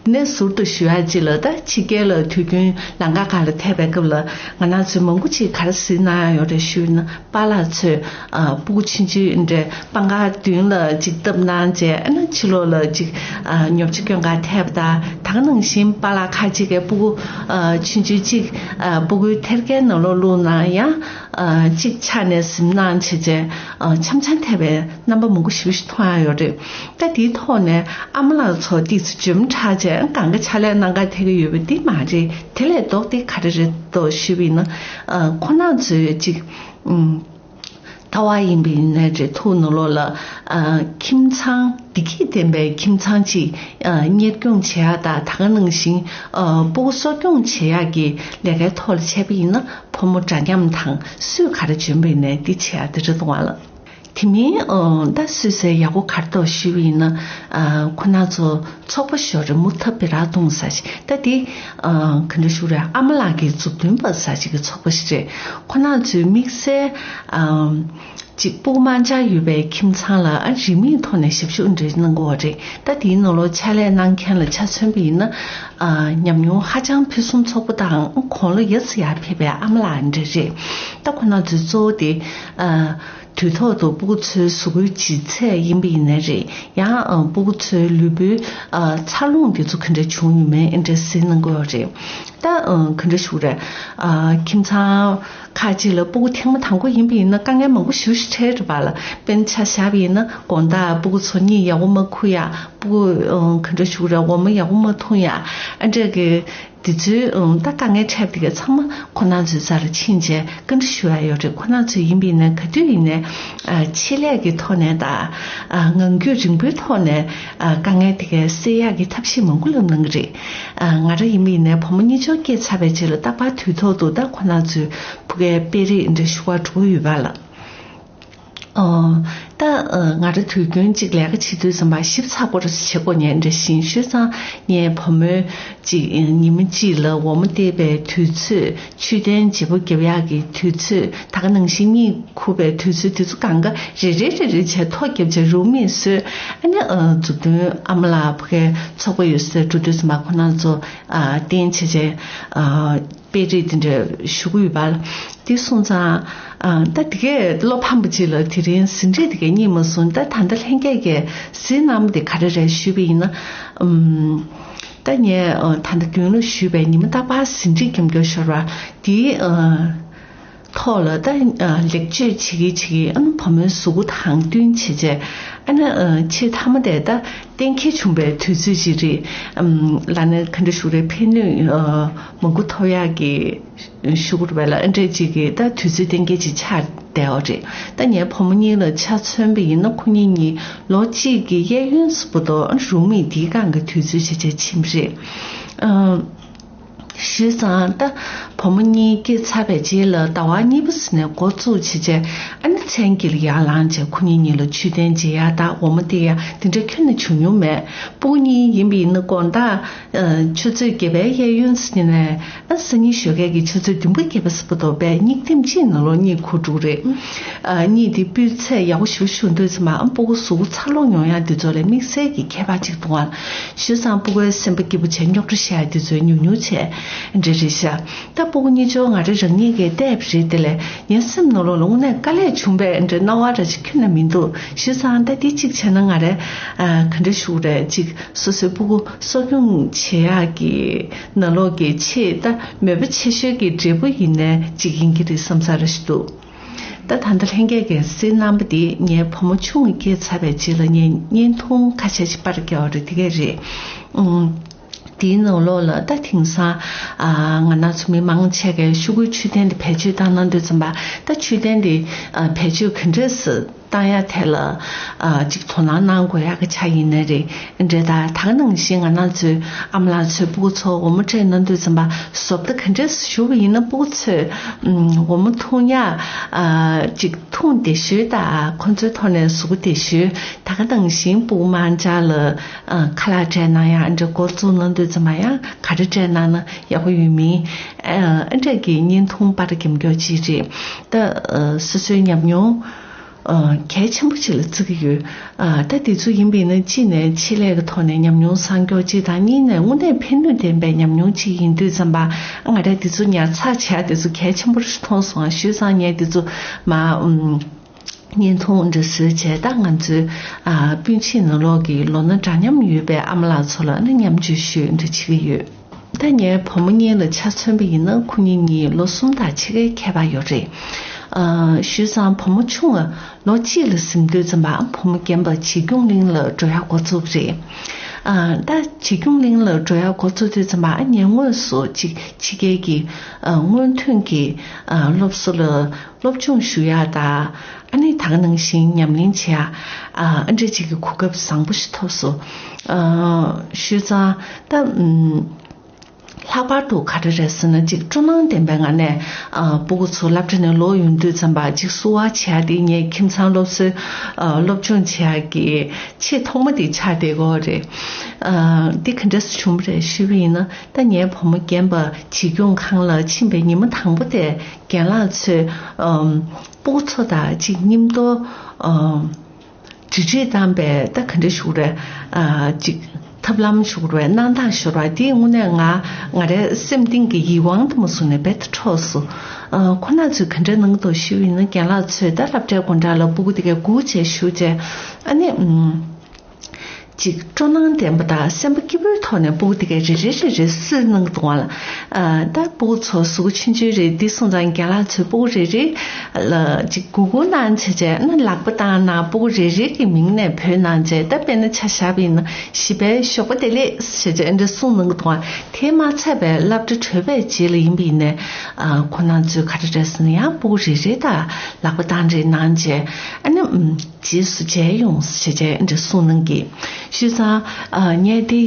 དེ་ནས་ཟུར་དུ་ཞུ་ཡག་ཅིག་ལ། ད་ཕྱི་རྒྱལ་ལ་དུས་རྒྱུན་ལམ་ཁ་ཁག་ལ་ཐེག་པའི་སྐབས་ལ་ང་རང་ཚོའི་མང་པོ་ཅིག་ག་རེ་གཟིགས་གནང་ཡག་ཡོད་རེད་ཞུས་ན། པཱ་ལགས་ཚོས་ཨ་སྤུ་གུ་ཆུང་ཆུང་འདྲ་པང་ཁ་མདུན་ལ་ཅིག་བཏབ་གནང་བྱས། ཨ་ནི་ཕྱི་ལོགས་ལ་ཅིག་ཨ་ཉོ་ཆ་སྐྱོན་ག་ཐེབས་དང་། ད་ག་ནང་བཞིན་པཱ་ལགས་ཁ་ཅིག་གིས་སྤུ་གུ་ཨ་ཆུང་ཆུང་ཅིག་ཨ་སྤུ་གུའི་ཐེར་ཀའི་ནང་ལོགས་བླུགས་གནང་ཡང་ཨ་ཅིག་ཕྱག་ནས་ཟིན་གནང་བྱས་བྱས་ཨ་འཆམ་འཆམ་ཐེབས་པའི་རྣམ་པ་མང་པོ་ཞེ་པོ་ཞིག་མཐོང་ཡག་ཡོད་རེད། ད་དེའི་ཐོག་ནས་ཨ་མ་ལགས་ཚོ་ཏོག་ཙམ་འཇོན་ཐག་བྱས། གང་ག་ཕྱག་ལས་གནང་ག་ཐེབས་ཀྱི་ཡོད་པ་དེ་མ་རེད། དེ་ལས་ལྡོག་སྟེ་ག་རེ་རེད་འདུག་ཞུས་པ་ཡིན་ན། ཨ་ཁོང་རྣམ་ཚོས་ཅིག་ཨུམ། ལྟ་བ་ཡིན་པ་ཡིན་ནའི་རེད། ཐུགས་ནང་ལོགས་ལ་ཨ་ཁྱིམ་ཚང་བདེ་སྐྱིད་ལྡན་པའི་ཁྱིམ་ཚང་ཅིག་ཨ་གཉེར་སྐྱོང་བྱེད་ཡག་དང་། ད་ག་ནང་བཞིན་ཨ་སྤུ་གུ་གསོ་སྐྱོང་བྱེད་ཡག་གི་ལས་ཀའི་ཐོག་ལ་བྱས་པ་ཡིན་ན། ཕོ་མོ་འདྲ་མཉམ་དང་། སུས་ག་རེ་འཇོན་པ་ཡིན་ནའི་དེ་བྱེད་ཡག་དེ་རེད་འདུག་བ་ལ། དེ་མིན་ཨ་ད་སུད་སི་ཡག་པོ་ག་རེ་འདུག་ཞུས་པ་ཡིན་ན། ཨ་ཁོང་རྣམ་ཚོ་ཚོགས་པ་ཞིག་ཡོད་རེད། མུ་ཐ་བི་ར་ཏུང་ཟེར་ཞིག་ད་དེ་ཨ་ག་འདྲ་ཞུ་རེད། ཨ་མ་ལགས་ཀྱི་མཛུབ་སྟོན་པ་ཟེར་ཞིག་གི་ཚོགས་པ་ཞིག་རེད། ཁོང་རྣམ་ཚོའི་དམིགས་བསལ་ཨ་ཅིག་སྤུ་གུ་དམར་འབྱར་ཡོད་པའི་ཁྱིམ་ཚང་ལ་ཨ་རིན་མེད་ཐོག་ནས་ཞབས་ཞུ་འདྲ་གནང་གི་ཡོད་རེད། ད་དེའི་ནང་ལོགས་ཕྱག་ལས་གནང་མཁན་ལ་ཆ་མཚོན་པ་ཡིན་ན། ཨ་ཉམས་མྱོང་ཧ་ཅང་ཕུན་སུམ་ཚོགས་པོ་དང་། དགུང་ལོ་ཡར་ཚེ་ཡར་ཕེབས་པའི་ཨ་མ་ལགས་འདྲ་རེད། ད་ཁོང་རྣམ་ཚོའི་གཙོ་བོ་དེ་ཨ་དུས་ཐོག་ཏུ་སྤུ་གུ་ཚོའི་གཟུགས་པོའི་ལྗིད་ཚད་ཡིན་པ་ཡིན་ནའི་རེད། ཡང་ཨ་སྤུ་གུ་ཚོའི་ལུས་པོའི་ཨ་འཚར་ལོངས་དེ་ཚོ་ག་འདྲ་བྱུང་ཡོད་མེད་འདྲ་གཟིགས་གནང་གི་ཡོད་རེད། ད་ཨ་ག་འདྲ་ཞུ་རེད། ཨ་ཁྱིམ་ཚང་ཁག་ཅིག་ལ་སྤུ་གུ་ཐེངས་མ་དང་པོ་ཡིན་པ་ཡིན་ན་དཀའ་ངལ་མང་པོ་ཞེ་པོ་ཞིག་འཕྲད་རེད་པ་ལ། དཔེར་ན་ཆ་བཞག་པ་ཡིན་ན། དགོང་དག་སྤུ་གུ་ཚོ་གཉིད་ཡག་པོ་མ་ཁུག་ཡག་སྤུ་གུ་ཨ་ག་འདྲ་ཞུ་རེད། འོ་མ་ཡག་པོ་མ་འཐུང་ཡག་ཨ་འདྲ་གི་དེ་ཚོའི་ཨ་ད་དཀའ་ངལ་འཕྲད་པ་དེ་ག་ཚང་མ་ཁོང་རྣམ་ཚོའི་རྩ་ལ་ཕྱིན་བྱས་བཀའ་འདྲི་ཞུ་ཡག་ཡོད་རེད། ཁོང་རྣམ་ཚོ་ཡིན་པ་ཡིན་ན་ག་དུས་ཡིན་ནའི་ཨ་ཆེད་ལས་ཀྱི་ཐོག་ནས་དང་། ཨ་ངང་རྒྱུད་རིང་པོའི་ཐོག་ནས་ཨ་དཀའ་ངལ་དེ་ག་སེལ་ཡག་གི་ཐབས་ཤེས་མང་པོ་ལབ་གནང་གི་རེད། ཨ་ང་རང་ཡིན་པ་ཡིན་ནའི་བུ་མོ་གཉིས་ཆར་སྐྱེས་ཚར་བའི་རྗེས་ལ་རྟག་པར་དུས་ཐོག་ཏུ་ད་ཁོང་རྣམ་ཚོའི་ཕ་གིའི་དཔེ་རིས་འདྲ་ཞུ་བར་འགྲོ་གི་ཡོད་པ་ལ། ཨོ། ད་ཨ་ང་རང་དུས་རྒྱུན་གཅིག་ལས་ཀ་བྱེད་དུས་ཙམ་པ་ཞིབ་ཚགས་པོ་རེ་བྱེད་དགོས་ནི་འདྲ་ཞིག་ཡིན། བྱས་ཙང་ངའི་བུ་མོ་གཅིག་ཨ་ཉི་མ་གཅིག་ལ་འོ་མ་བཏབ་པའི་དུས་ཚོད། མཆོད་རྟེན་བརྗེ་པོ་རྒྱབ་ཡག་གི་དུས་ཚོད། ད་ག་ནང་བཞིན་གཉིད་ཁུག་པའི་དུས་ཚོད། དེ་ཚོ་གང་ག་རེ་རེ་རེ་རེ་བྱས་ཐོ་བརྒྱབ་བྱས་རིན་མེད་བཟོས། ཨ་ནི་ཨ་མཛུབ་སྟོན་ཨ་མ་ལགས་ཕ་གིའི་ཚོགས་པ་ཡོད་སའི་འགྲོ་དུས་ཙམ་པ་ཁོང་རྣམ་ཚོ་ཨ་རྟེན་བྱས་བྱས་ཨ་དཔེ་རིས་དེ་འདྲ་ཞུ་གི་ཡོད་པ་ལ། དེ་སོང་ཙང་ཨ་ད་དེ་གས་བློ་ཕམ་པ་ཅིག་ལ་དེ་རིང་ཟིན་བྲིས་དེ་གས་རྙེད་མ་སོང་། ད་ད་ལྟ་ལྷན་རྒྱས་ཀྱིས་གཟིགས་གནང་བ་དེ་ག་རེ་རེད་ཞུས་པ་ཡིན་ན། ཨམ། ད་ངས་ཨ་ད་ལྟ་མདུན་ལ་ཞུས་པའི་ཉི་མ་རྟག་པར་ཟིན་བྲིས་རྒྱབ་སྐྱོར་ཤོར་བ་དེའི་ཨ་ཐོག་ལ་ད་ཨ་ལེགས་བཅོས་བྱེད་ཀྱི་བྱེད་ཀྱི། ཨ་ནི་བུ་མོའི་གཟུགས་པོ་དང་བསྟུན་བྱས་བྱས། ཨ་ནི་ཨ་ཆེས་མཐའ་མ་དེ་ད་གཏན་འཁེལ་བྱུང་བའི་དུས་ཚོད་ཅིག་རེད། ཨམ་ལབ་ན་ག་འདྲ་ཞུ་རེད། ཕན་ནུས་ཨ་མང་པོ་ཐོབ་ཡག་གི་ཞུ་དགོས་རེད་པ་ལ། ཨ་འདྲས་ཅིག་གི་ད་དུས་ཚོད་གཏན་འཁེལ་ཅིག་ཆགས་བསྡད་ཡོད་རེད། ད་ངའི་བུ་མོ་གཉིས་ལ་ཆ་མཚོན་པ་ཡིན་ན། ཁོ་གཉིས་གཉིས་ལོ་གཅིག་གི་གཡས་གཡོན་ཙམ་པོ་དོ་རུང་མི་དེའི་སྒང་གི་དུས་ཚོད་བྱས་བྱས་ཕྱིན་པ་རེད། ཨ་བྱས་ཙང་ད་བུ་མོ་གཉིས་སྐྱེས་ཚར་བའི་རྗེས་ལ་ཟླ་བ་གཉིས་པ་ཙམ་ནས་འགོ་བཙུགས་བྱས་བྱས། ཨ་ནི་མཚན་དཀྱིལ་ལ་ཡར་ལངས་བྱས་ཁོ་གཉིས་གཉིས་ལ་མཆོད་རྟེན་མཇལ་ཡག་དང་འོ་མ་སྟེར་ཡག་དེ་འདྲ་ཁྱོན་ནས་བྱུང་མྱོང་མེད། སྤུ་གུ་གཉིས་ཡིན་པ་ཡིན་ན་དགོང་དག་ཨ་ཆུ་ཚོད་བརྒྱད་པའི་གཡས་གཡོན་ཙམ་ནས། ཨ་སང་ཉིན་ཞོགས་ཀས་ཀྱི་ཆུ་ཚོད་བདུན་པ་བརྒྱད་པ་ཙམ་པོ་དོ་བས་གཉིད་ཐེངས་གཅིག་ནང་ལོགས་གཉིད་ཁུག་འགྲོ་གི་རེད། ཨ་གཉིད་དེ་སྤུས་ཚད་ཡག་པོ་ཞེ་པོ་བྱུང་དུས་ཙམ་པ། ཨ་སྤུ་གུ་གཟུགས་པོ་འཚར་ལོངས་ཡོང་ཡག་འདི་ཚོ་ལ་དམིགས་བསལ་གྱི་ཁྱད་པར་ཅིག་འདུག་ཨ། བྱས་ཙང་སྤུ་གུའི་སེམས་པ་སྐྱིད་པོ་བྱས། རྙོག་དྲ་བཤད་ཡག་འདི་ཚོ་ཉུང་ཉུང་བྱས་འདྲ་རེད་ཤག་ད་སྤུ་གུ་གཉིས་ཆར་ང་རང་རང་ཉིད་ཀྱིས་བལྟས་པ་རེད། དེ་ལས་ངའི་སེམས་ནང་ལོགས་ལ་དངོས་གནས་དཀའ་ལས་བྱུང་བའི་འདྲ་སྣང་བ་འདྲ་ཅིག་ཁྱོན་ནས་མི་འདུག་བྱས་ཙང་ད་འདི་གཅིག་བྱས་ན་ང་རང་ཨ་ག་འདྲ་ཞུ་དགོས་རེད། གཅིག་སོ་སོའི་སྤུ་གུ་གསོ་སྐྱོང་བྱེད་ཡག་གི་ནང་ལོགས་ཀྱི་ཆེས་ད་མོས་པ་ཆེ་ཤོས་ཀྱི་འབྲས་བུ་ཡིན་ནའི་གཅིག་ཡིན་གྱི་རེད་བསམ་ས་རེ་ཞིག་འདུག་ད་ད་ལྟ་ལྷན་རྒྱས་ཀྱིས་གཟིགས་གནང་བ་འདི་ངའི་བུ་མོ་ཆུང་ངུ་སྐྱེས་ཚར་བའི་རྗེས་ལ་ངས་བརྙན་ཐུང་ཁ་ཤས་ཤིག་པར་བརྒྱབ་པ་རེད། དེ་གས་རེད། ཨུམ། དེའི་ནང་ལོགས་ལ་ད་དེང་སང་ཨ་ང་རང་ཚོ་མི་མང་ཆེ་གས་ཤོག་གུའི་མཆོད་རྟེན་དེ་བེད་སྤྱོད་བཏང་གནང་དུས་ཙམ་པ། ད་མཆོད་རྟེན་དེ་ཨ་བེད་སྤྱོད་ག་འདྲས་སུ་བཏང་ཡག་ཐད་ལ་ཨ་ཅིག་དོ་སྣང་གནང་དགོས་ཡག་གི་ཆ་ཡིན་ནི་རེད་འདྲ། ད་ད་ག་ནང་བཞིན་ང་རང་ཚོའི་ཨ་མ་ལགས་ཚོས་སྤུ་གུ་ཚོ་འོ་མ་སྤྲད་གནང་དུས་ཙམ་པ། བཟོ་ལྟ་ག་འདྲས་སུ་ཞུ་བ་ཡིན་ན་སྤུ་གུ་ཚོས་ཨུམ་འོ་མ་འཐུང་ཡག་ཨ་ཅིག་འཐུང་བདེ་ཤོས་དང་། ཁོ་ཚོའི་ཐོག་ནས་གཟུགས་པོ་བདེ་ཤོས། ད་ག་ནང་བཞིན་སྤུ་གུ་དམར་འབྱར་ལ་ཨ་ཁ་ལག་སྤྲད་གནང་ཡག་འདྲ་འགོ་བཙུགས་གནང་དུས་ཙམ་པ་ཡང་ག་རེ་སྤྲད་གནང་ན་ཡག་པོ་ཡོད་མིན་ཨ་འདྲ་གི་བརྙན་ཐུང་པར་རྒྱབ་སྐྱོར་ཅིག་རེད། ད་ཨ་སོ་སོའི་ཉམས་མྱོང་ ཨ། གལ་ཆེན་པོ་ཅིག་ལ་བརྩི་གི་ཡོད། ཨ། ད་དེ་ཚོ་ཡིན་པས་ན་གཅིག་ནས་ཆེད་ལས་ཀྱི་ཐོག་ནས་ཉམས་མྱོང་སངས་རྒྱས་གཅིག་དང་གཉིས་ནས་དངོས་གནས་ཕན་ནུས་ལྡན་པའི་ཉམས་མྱོང་གཅིག་ཡིན་དུས་ཙམ་པ་ང་རང་དེ་ཚོ་ཉར་ཚགས་བྱས་དེ་ཚོ་གལ་ཆེན་པོ་རེད་མཐོང་སོང་། ཞུས་ཙང་ངས་དེ་ཚོ་མ་ཨུམ། བརྙན་ཐུང་འདྲ་བཟོས་བྱས་ད་ང་ཚོའི་ཨ་སྤུན་མཆེད་ནང་ལོགས་ཀྱི་ལོ་ན་འདྲ་མཉམ་ཡོད་པའི་ཨ་མ་ལགས་ཚོ་ལ་ནི་མཉམ་སྤྱོད་ཞུས་འདྲ་བྱེད་ཀྱི་ཡོད། ད་ངའི་བུ་མོ་གཉིས་ལ་ཆ་མཚོན་པ་ཡིན་ན་ཁོ་གཉིས་གཉིས་ལོ་གསུམ་དང་ཕྱེད་ཀའི་ཁྱད་པར་ཡོད་རེད། ཨ་ཞུས་ཙང་བུ་མོ་ཆུང་བ་ལོ་གཅིག་ལ་ཟིན་དུས་ཙམ་པ་བུ་མོ་རྒན་པ་བྱིས་སྐྱོང་གླིང་ལ་འགྲོ་ཡག་འགོ་བཙུགས་རེད། ཨ་ད་བྱིས་སྐྱོང་གླིང་ལ་འགྲོ་ཡག་འགོ་བཙུགས་དུས་ཙམ་པ་ཨ་ངས་དངོས་སུ་ཅིག་ཕྱི་རྒྱལ་གྱི་ཨ་སྔོན་ཐོན་གྱི་ཨ་སློབ་གསོ་ལ་སློབ་སྦྱོང་ཞུ་ཡག་དང་། ཨ་ནི་ད་ག་ནང་བཞིན་ཉམས་ལེན་བྱེད་ཡག་ཨ་ཨ་འདྲ་ཅིག་གི་གོ་སྐབས་བཟང་པོ་ཞིག་ཐོབ་སོང་། ཨ་ཞུས་ཙང་ད་ཨུམ། ལྷག་པར་དུ་ག་རེ་རེད་ཟེར་ན་ཅིག་སྤྲོ་སྣང་ལྡན་པའི་ངང་ནས་ཨ་སྤུ་གུ་ཚོ་སློབ་གྲྭ་ནས་ལོག་ཡོང་དུས་ཙམ་པ་ཅིག་བསུ་བ་བྱེད་ཡག་དེ་ངས་ཁྱིམ་ཚང་སློབ་གསོའི་ཨ་སློབ་སྦྱོང་བྱེད་ཡག་གི་ཆེས་ཐོག་མ་དེ་ཆགས་བསྡད་ཀྱི་ཡོད་རེད། ཨ་འདི་ག་འདྲ་སེ་བྱུང་བ་རེད་ཞུས་པ་ཡིན་ན། ད་ངའི་བུ་མོ་རྒན་པ་བྱིས་སྐྱོང་ཁང་ལ་ཕྱིན་པའི་ཉི་མ་དང་པོ་དེ་རྒན་ལགས་ཚོས་ཨམ་སྤུ་གུ་ཚོ་དང་གཅིག་མཉམ་དུ་ཨམ་འབྲེལ་འདྲིས་བཏང་པའི་ད་ག་འདྲ་ཞུ་དགོས་རེད། ཨ་གཅིག་ཐབས་ལམ་ཞུ་དགོས་རེད། གནང་སྟངས་ཞུ་དགོས་རེད། དེ་དངོས་གནས་ང་ང་རའི་སེམས་གཏིང་གི་ཡིད་དབང་དུ་མ་སོང་ནས་རྦད་དེ་འཕྲོག་སོང་། ཨ་ཁོ་ན་ཚོས་ག་འདྲ་གནང་འདུག་ཞུས་པ་ཡིན་ན་རྒན་ལགས་ཚོས་ད་སློབ་གྲྭའི་སྒོ་འགྲམ་ལ་སྤུ་གུ་དེ་གས་སྒུག་བྱས་བཞུགས་བྱས་ཨ་ནི་ཨམ། ཅིག་སྤྲོ་སྣང་ལྡན་པ་དང་སེམས་པ་སྐྱིད་པོའི་ཐོག་ནས་སྤུ་གུ་དེ་གའི་རེ་རེ་རེ་རེ་སུས་གནང་གི་འདུག་ཨ། ད་སྤུ་གུ་ཚོ་གཟུགས་ཆུང་ཆུང་རེད། འདི་སོང་ཙང་རྒན་ལགས་ཚོས་སྤུ་གུ་རེ་རེ་ལ་ཅིག་གུག་གུག་གནང་བྱས་བྱས་ན་ལག་པ་བཏང་གནང་། སྤུ་གུ་རེ་རེ་གི་མིང་ནས་བོས་གནང་བྱས། ད་དཔེར་ན་ཆ་བཞག་པ་ཡིན་ན་བཞི་པའི་ཞོགས་པ་བདེ་ལེགས་ཞེས་བྱས་འདི་གསུངས་གནང་གི་འདུག་ཨ། དེ་མ་ཚད་པའི་སློབ་གྲྭ་གྲོལ་བའི་རྗེས་ལ་ཡིན་པ་ཡིན་ནའི་ཁོ་རང་ཚོས་ག་རེ་རེད་ཟེར་ན་ཡང་སྤུ་གུ་རེ་རེ་དང་ལག་པ་བཏང་རེས་གནང་བྱས་ཨ་ནི། རྗེས་སུ་མཇལ་ཡོང་ཞེས་བྱས་འདྲ་གསུངས་གནང་གི། བྱས་ཙང་ངས་དེ་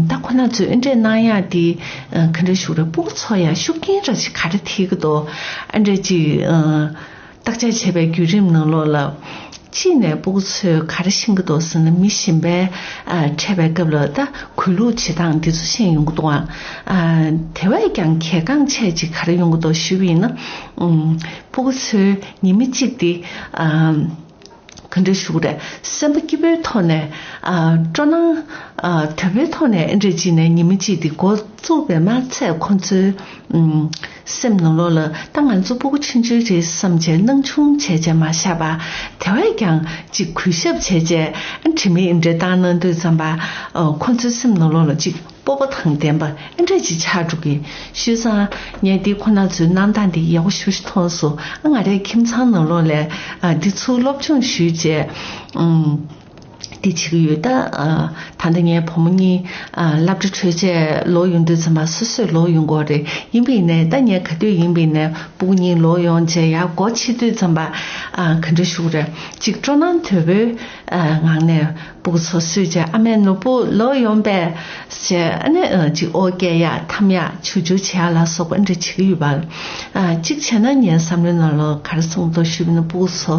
ད་ཁོ་ན་ཚོས་འདྲ་གནང་ཡག་དེ་ག་འདྲ་ཞུ་རེད། སྤུ་གུ་ཚོ་ཡང་ཤུགས་རྐྱེན་འདྲ་ཞིག་ག་རེ་ཐེབས་ཀྱི་འདུག་ཨ་འདྲ་ཅིག་བརྟག་དཔྱད་བྱས་པའི་བརྒྱུད་རིམ་ནང་ལོགས་ལ། གཅིག་ནས་སྤུ་གུ་ཚོས་ག་རེ་ཤེས་ཀྱི་འདུག་ཟེར་ན་མི་གཞན་པའི་འཕྲད་པའི་སྐབས་ལ་ད་གུས་ལུགས་བྱེད་སྟངས་འདི་ཚོ་ཤེས་ཡོང་གི་འདུག་ཨ། དེ་བས་ཀྱང་གལ་འགངས་ཆེ་ཅིག་ག་རེ་ཡོང་གི་འདུག་ཞུས་པ་ཡིན་ན། སྤུ་གུ་ཚོས་ཉི་མ་གཅིག་དེ། ག་འདྲ་ཞུ་དགོས་རེད། སེམས་པ་སྐྱིད་པོའི་ཐོག་ནས་ཨ་སྤྲོ་སྣང་ཨ་དོད་པོའི་ཐོག་ནས་ཨེ་འདྲ་བྱས་ནས་ཉི་མ་གཅིག་དེ་འགོ་བཙུགས་པས་མ་ཚད་ཁོང་ཚོའི་ཨུམ་སེམས་ནང་ལོགས་ལ་ད་ང་ཚོ་སྤུ་གུ་ཆུང་ཆུང་རེད་བསམ་བྱས་སྣང་ཆུང་བྱས་བྱས་མ་བཞག་པ། དེ་བས་ཀྱང་ཅིག་གུས་ཞབས་བྱས་བྱས་ཨ་དྲི་མེད་ཨེ་འདྲ་བཏང་གནང་དུས་ཙམ་པ་ཨ་ཁོང་ཚོའི་སེམས་ནང་ལོགས་ལ་ཅིག་སྤོབས་པ་དང་ལྡན་པ་ཨེ་འདྲ་ཅིག་ཆགས་འགྲོ་གི། བྱས་ཙང་ངས་འདི་ཁོ་ན་ཚོའི་གནང་སྟངས་འདི་ཡག་པོ་ཞེ་པོ་ཅིག་མཐོང་སོང་། ཨ་ང་རའི་ཁྱིམ་ཚང་ནང་ལོགས་ལ་ཨ་འདི་ཚོ་སློབ་སྦྱོང་ཞུས་བྱས་ཨུམ་འདི་བྱེད་ཀྱི་ཡོད། ད་ཨ་ད་ལྟ་ངའི་བུ་མོ་གཉིས་ཨ་སློབ་གྲྭ་གྲོལ་བྱས་ལོག་ཡོང་དུས་ཙམ་པ་སོ་སོས་ལོག་ཡོང་གི་ཡོད་རེད། ཡིན་པ་ཡིན་ནའི་ད་ངས་ག་དུས་ཡིན་པ་ཡིན་ནའི་སྤུ་གུ་གཉིས་ལོག་ཡོང་བྱས་ཡར་སྒོ་ཕྱེ་དུས་ཙམ་པ་ཨ་ག་འདྲ་ཞུ་དགོས་རེད། ཅིག་སྤྲོ་སྣང་དོད་པོའི་ཨ་ངང་ནས། སྤུ་གུ་ཚོ་བསུས་བྱས་ཨ་མའི་ནོར་བུ་ལོག་ཡོང་པས་ཞེས་ཨ་ནི་ཅིག་ཨོ་སྐད་ཡག་འཐམ་ཡག་ཆུ་རྒྱུ་བྱེད་ཡག་ལ་སོགས་པ་འདྲ་བྱེད་ཀྱི་ཡོད་པ། ཨ་གཅིག་བྱས་ན་ངའི་བསམ་བློའི་ནང་ལ་ག་རེ་གསུངས་འདུག་ཞུས་པ་ན་སྤུ་གུ་ཚོ་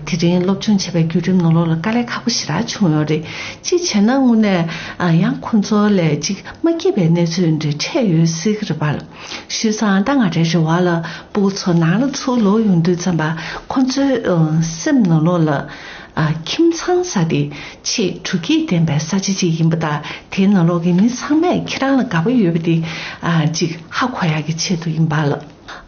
དེ་རིང་སློབ་སྦྱོང་བྱེད་པའི་བརྒྱུད་རིམ་ནང་ལོགས་ལ་དཀའ་ལས་ཁག་པོ་ཞེ་དྲག་བྱུང་ཡོད་རེད། གཅིག་བྱས་ན་དངོས་གནས་ཨ་ཡང་ཁོང་ཚོ་ལ་ཅིག་མ་སྐྱིད་པའི་གནས་ཚུལ་འདྲ་འཕྲད་ཡོད་སྲིད་ཀྱི་རེད་པ། བྱས་ཙང་ད་ང་རའི་རེ་བ་ལ་སྤུ་གུ་ཚོ་ནང་ལ་ཚུར་ལོག་ཡོང་དུས་ཙམ་པ་ཁོང་ཚོའི་ཨ་སེམས་ནང་ལོགས་ལ། ཨ་ཁྱིམ་ཚང་ཟེར་དེ་ཆེས་དྲོ་སྐྱིད་ལྡན་པའི་ས་ཆ་ཅིག་ཡིན་པ་དང་དེའི་ནང་ལོགས་ཀྱི་མི་ཚང་མས་ཁྱེད་རང་ལ་དགའ་པོ་ཡོད་པ་དེ་ཨ་ཅིག་ཧ་གོ་ཡག་གི་ཆེད་དུ་ཡིན་པ་ལ།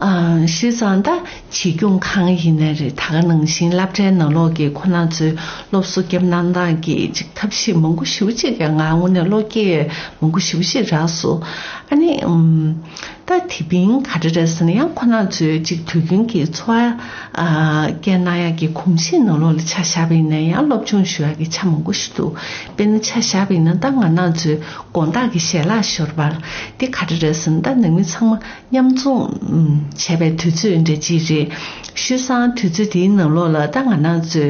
ཨ་བྱས་ཙང་ད་བྱིས་སྐྱོང་ཁང་ཡིན་ནའི་རེད། ད་ག་ནང་བཞིན་སློབ་གྲྭའི་ནང་ལོགས་ཀྱི་ཁོ་ན་ཚོའི་སློབ་གསོ་བརྒྱབ་གནང་སྟངས་ཀྱི་ཅིག་ཐབས་ཤེས་མང་པོ་ཞེ་པོ་ཅིག་གིས་ང་དངོས་གནས་བློ་སྐྱེད་མང་པོ་ཞེ་པོ་ཅིག་རག་སོང་། ཨ་ནི་ཨུམ། ད་དེ་བཞིན་ག་རེ་རེད་ཟེར་ན་ཡང་ཁོ་ན་ཚོའི་ཅིག་དུས་རྒྱུན་གྱི་འཚོ་བ་ཨ་སྐྱེལ་གནང་ཡག་གི་གོམས་གཤིས་ནང་ལོགས་ལ་ཆ་བཞག་པ་ཡིན་ན་ཡང་སློབ་སྦྱོང་ཞུ་ཡག་གི་ཆ་མང་པོ་ཞིག་འདུག་དཔེར་ན་ཆ་བཞག་པ་ཡིན་ན་ད་ང་རང་ཚོའི་དགོང་དག་གི་ཞལ་ལག་ཞོར་པར་དེ་ག་རེ་རེད་ཟེར་ན་ད་ནང་མི་ཚང་མ་མཉམ་འཛོམས་བྱས་པའི་དུས་ཚོད་འདྲ་ཅིག་རེད། བྱས་ཙང་དུས་ཚོད་དེའི་ནང་ལོགས་ལ་ད་ང་རང་ཚོའི་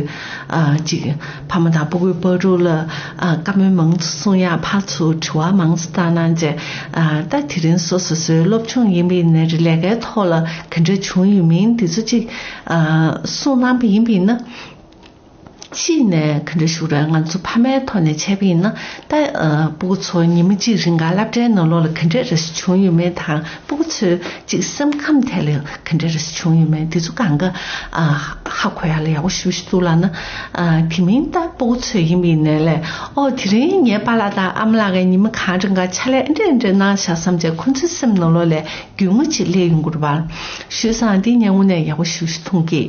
ཨ་ཅིག་ཕ་མ་དང་སྤུ་གུའི་བར་དུ་ལ་ཨ་བཀའ་མོལ་མང་ཙམ་གསུང་ཡག་ཕར་ཚུར་དྲི་བ་མང་ཙམ་བཏང་གནང་བྱས་ཨ་ད་དེ་རིང་སོ་སོ་སོའི་སློབ་སྦྱོང་ཡིན་པ་ཡིན་ནའི་རེད། ལས་ཀའི་ཐོག་ལ་ག་འདྲ་བྱུང་ཡོད་མིན་དེ་ཚོ་ཅིག་ཨ་གསུང་གནང་པ་ཡིན་པ་ཡིན་ན། གཅིག་ནས་ག་འདྲ་ཞུ་ར། ང་ཚོ་ཕ་མའི་ཐོག་ནས་བྱས་པ་ཡིན་ན། ད་ཨ་སྤུ་གུ་ཚོ་ཉི་མ་གཅིག་རིང་ག་སློབ་གྲྭའི་ནང་ལོགས་ལ་ག་འདྲ་རེ་བྱུང་ཡོད་མེད་དང་། སྤུ་གུ་ཚོའི་ཅིག་སེམས་ཁམས་ཐད་ལ་ག་འདྲ་རེ་བྱུང་ཡོད་མེད་དེ་ཚོ་གང་ག་ཨ་ཧ་གོ་ཡ་ལ་ཡག་པོ་ཞེ་པོ་ཞིག་འདུག་ལབ་ན། ཨ་དེ་མིན་ད་སྤུ་གུ་ཚོ་ཡིན་པ་ཡིན་ནའི་ལས། ཨོ་དེ་རིང་ངའི་པཱ་ལགས་དང་ཨ་མ་ལགས་ཀྱིས་ཉི་མ་གང་རིང་ག་ཕྱག་ལས་ཨེ་འདྲ་ཨེ་འདྲ་གནང་བཞག་བསམ་བྱས་ཁོ་ཚོའི་སེམས་ནང་ལོགས་ལ་རྒྱུས་མངའ་ཅིག་སླེབས་ཡོང་གི་རེད་པ། ཞུས་ཙང་འདི་ངས་དངོས་གནས་ཡག་པོ་ཞེ་པོ་ཞིག་མཐོང་གི།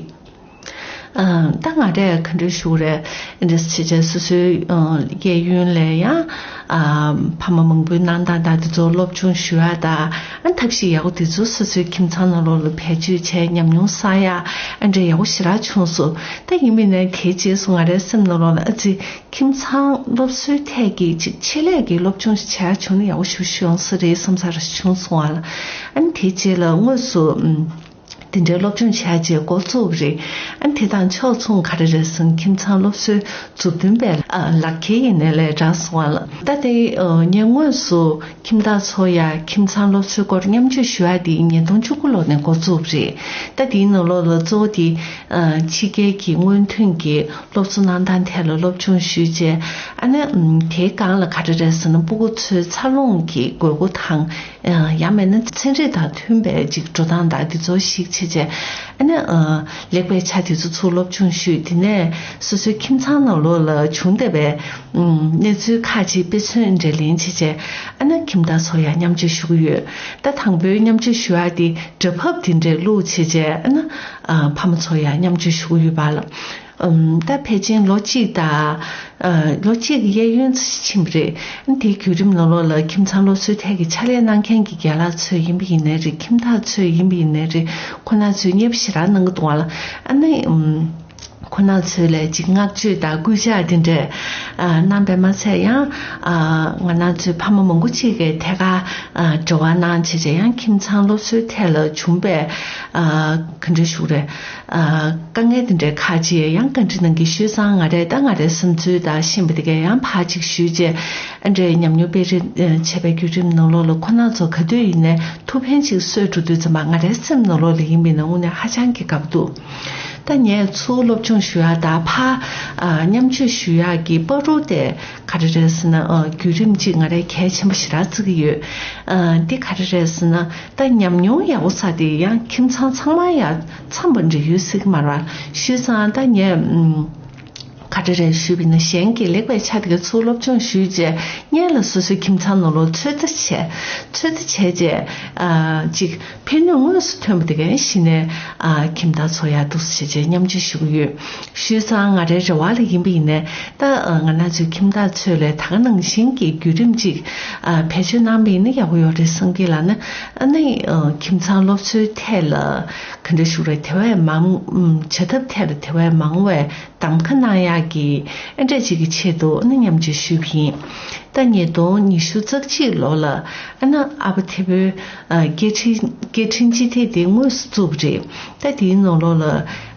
ཨ་ད་ང་རས་ག་འདྲ་ཞུ་རེད། འདི་འདྲ་བྱས་བྱས་སོ་སོའི་ཨ་གཡས་གཡོན་ལ་ཡང་ཨ་ཕ་མ་མང་པོའི་གནང་སྟངས་དང་དེ་ཚོ་སློབ་སྦྱོང་ཞུ་ཡ་དང་། ཨ་ཐབས་ཤེས་ཡག་པོ་དེ་ཚོ་སོ་སོའི་ཁྱིམ་ཚང་ནང་ལོགས་ལ་བེད་སྤྱོད་བྱས་ཉམས་མྱོང་བསགས་ཡ་ཨ་འདྲ་ཡག་པོ་ཞེ་དྲག་བྱུང་སོང་། ད་ཡིན་པ་ཡིན་ནའི་དེའི་རྗེས་སུ་ང་རའི་སེམས་ནང་ལོགས་ལ་ཨ་ཙི་ཁྱིམ་ཚང་སློབ་གསོའི་ཐད་ཀྱི་ཅིག་ཆེད་ལས་ཀྱི་སློབ་སྦྱོང་ཞིག་བྱས་བྱུང་ན་ཡག་པོ་ཞེ་པོ་ཞིག་ཡོང་ས་རེད་བསམ་ས་རེ་བྱུང་སོང་བ་ལ། ཨ་ནི་དེའི་རྗེས་ལ་དངོས་སུ་ཨམ། དེ་འདྲའི་སློབ་སྦྱོང་བྱས་རྗེས་འགོ་བཙུགས་པ་རེད། ཨ་ནི་དེ་དང་ཕྱོགས་མཚུངས་ག་རེ་རེད་ཟེར་ན། ཁྱིམ་ཚང་སློབ་གསོའི་མཛུབ་སྟོན་པའི་ཨ་ལག་འཁྱེར་ཡིན་ནའི་ལས་དྲག་སོང་བ་ལ། ད་དེ་ཨ་ངས་དངོས་སུ་ཁྱིམ་བདག་ཚོ་ཡ་ཁྱིམ་ཚང་སློབ་གསོའི་སྐོར་མཉམ་སྤྱོད་ཞུ་ཡ་དེ་ཉིས་སྟོང་བཅུ་དགུ་ལོ་ནས་འགོ་བཙུགས་པ་རེད། ད་དེའི་ནང་ལོགས་ལ་གཙོ་བོ་དེ་ཨ་ཕྱི་རྒྱལ་གྱི་སྔོན་ཐོན་གྱི་སློབ་གསོ་གནང་སྟངས་ཐད་ལ་སློབ་སྦྱོང་ཞུས་རྗེས། ཨ་ནི་ཨམ་དེའི་སྒང་ལ་ག་རེ་རེད་ཟེར་ན། སྤུ་གུ་ཚོའི་འཚར་ལོངས་ཀྱི་དགོས་མཁོ་དང་། ཡང་མིན་ན་ཚན་རིག་དང་མཐུན་པའི་ཅིག་འགྲོ་སྟངས་དང་དེ་ཚོ་ཞིག་བྱས་རྗེས། ཨ་ནི་ལེགས་པའི་ཆ་དེ་ཚོ་ཚུར་སློབ་སྦྱོང་ཞུས། དེ་ནས་སོ་སོའི་ཁྱིམ་ཚང་ནང་ལོགས་ལ་བྱུང་བསྡད་པའི་གནས་ཚུལ་ཁག་ཅིག་དཔེ་མཚོན་འདྲ་ལེན་བྱས་རྗེས། ཨ་ནི་ཁྱིམ་བདག་ཚོ་ཡང་མཉམ་སྤྱོད་ཞུ་གི་ཡོད། ད་དང་པོའི་མཉམ་སྤྱོད་ཞུ་ཡ་དེ་སྒྲ་ཕབ་དེ་འདྲ་བླུགས་བྱས་རྗེས། ཨ་ནི་ཕ་མ་ཚོ་ཡང་མཉམ་སྤྱོད་ཞུ་གི་ཡོད་པ་ལ། ཨམ་ད་ཕལ་ཆེར་ལོ་གཅིག་དང་ཨ་ལོ་གཅིག་གི་གཡས་གཡོན་ཙམ་ཕྱིན་པ་རེད། ཨ་དེའི་བརྒྱུད་རིམ་ནང་ལོགས་ལ་ཁྱིམ་ཚང་སློབ་གསོའི་ཐད་ཀྱི་ཕྱག་ལས་གནང་མཁན་གྱི་རྒན་ལགས་ཚོ་ཡིན་པ་ཡིན་ནའི་རེད། ཁྱིམ་བདག་ཚོ་ཡིན་པ་ཡིན་ནའི་རེད། ཁོ་ན་ཚོས་མཉེས་པོ་ཞེ་དྲག་གནང་གི་འདུག་བ་ལ། ཨ་ནི་ཨམ་ཁོ་ན་ཚོས་ལས་ཅིག་བསྔགས་བརྗོད་དང་སྐུལ་ལྕག་དེ་འདྲས་ཨ་གནང་པས་མ་ཚད། ཡང་ཨ་ང་རང་ཚོའི་ཕ་མ་མང་པོ་ཅིག་གིས་ཐད་ཀར་ཨ་འབྲེལ་བ་གནང་བྱས་བྱས། ཡང་ཁྱིམ་ཚང་སློབ་གསོའི་ཐད་ལ་བྱུང་པའི་ཨ་ག་འདྲ་ཞུ་རེད། ཨ་དཀའ་ངལ་དེ་འདྲའི་ཁག་ཅིག་ཡང་བཀའ་འདྲི་གནང་གི། ཞུས་ཙང་ང་རས་ད་ང་རའི་བསམ་ཚུལ་དང་ཤེས་པ་དེ་གས་ཡང་ཕར་ཅིག་ཞུས་རྗེས། ཨ་འདྲའི་ཉམས་མྱོང་སྤེལ་རེས་བྱས་པའི་བརྒྱུད་རིམ་ནང་ལོགས་ལ་ཁོ་ན་ཚོ་ག་དུས་ཡིན་ནའི་ཐུགས་ཕན་ཅིག་གསོས་འགྲོ་དུས་ཙམ་པ། ང་རའི་སེམས་ནང་ལོགས་ལ་ཡིན་པ་ཡིན་ན་དངོས་གནས་ཧ་ཅང་གི་དགའ་པོ་འདུག་ད་ངས་ཚུར་སློབ་སྦྱོང་ཞུ་ཡ་དང་ཕར་ཨ་མཉམ་སྤྱོད་ཞུ་ཡག་གི་བར་དུ་དེ་ག་རེ་རེད་ཟེར་ན། ཨ་བརྒྱུད་རིམ་གཅིག་ང་རས་གལ་ཆེན་པོ་ཞེ་དྲག་བརྩི་གི་ཡོད། ཨ་འདི་ག་རེ་རེད་ཟེར་ན། ད་ཉམས་མྱོང་ཡག་པོ་བསགས་དེ་ཡང་ཁྱིམ་ཚང་ཚང་མ་ཡང་འཚམ་པ་འདྲ་ཡོད་སྲིད་ཀྱི་མ་རེད་པ། ཞུས་ཙང་ད་ངས་ཨམ་ག་རེ་རེད་ཞུས་པ་ཡིན་ན། གཞན་གྱི་ལེགས་པའི་ཆ་དེ་ག་ཚུར་སློབ་སྦྱོང་ཞུས་རྗེས། སྔོན་ལ་སོ་སོའི་ཁྱིམ་ཚང་ནང་ལོགས་ཚོད་ལྟ་བྱས། ཚོད་ལྟ་བྱས་རྗེས་ཨ་ཅིག་ཕན་ནུས་དངོས་སུ་ཐོན་པ་དེ་ག་གཞི་ནས་ཨ་ཁྱིམ་བདག་ཚོ་ཡར་འདུག་སེ་བྱས་བྱས་མཉམ་སྤྱོད་ཞུ་གི་ཡོད། ཞུས་ཙང་ང་རའི་རེ་བ་ལ་ཡིན་པ་ཡིན་ནའི། ད་ཨ་ང་རང་ཚོའི་ཁྱིམ་བདག་ཚོས་ལས་ད་ག་ནང་བཞིན་གྱི་བརྒྱུད་རིམ་ཅིག་ཨ་བེད་སྤྱོད་གནང་པ་ཡིན་ན་ཡག་པོ་ཡོད་རེད་བསམ་གི་ལབ་ན། ཨ་ནི་ཨ་ཁྱིམ་ཚང་སློབ་གསོའི་ཐད་ལ་ག་འདྲ་ཞུ་རེད། དེ་བས་མང་ཨམ་བྱ་ཐབས་ཐད་ལ་དེ་བས་མང་བའི་གདམ་ཁ་གནང་ཡག་གི་ཨ་འདྲ་ཅིག་གི་ཆེད་དུ་ཨ་ནི་མཉམ་སྤྱོད་ཞུས་པ་ཡིན། ད་ཉིས་སྟོང་ཉི་ཤུ་རྩ་གཅིག་ལོ་ལ་ཨ་ནི་ཨ་ཕ་ཐེ་བོའི་ཨ་སྐད་འཕྲིན་སྐད་འཕྲིན་སྤྱི་ཐེ་དེ་དངོས་སུ་བཙུགས་པ་རེད། ད་དེའི་ནང་ལོགས་ལ་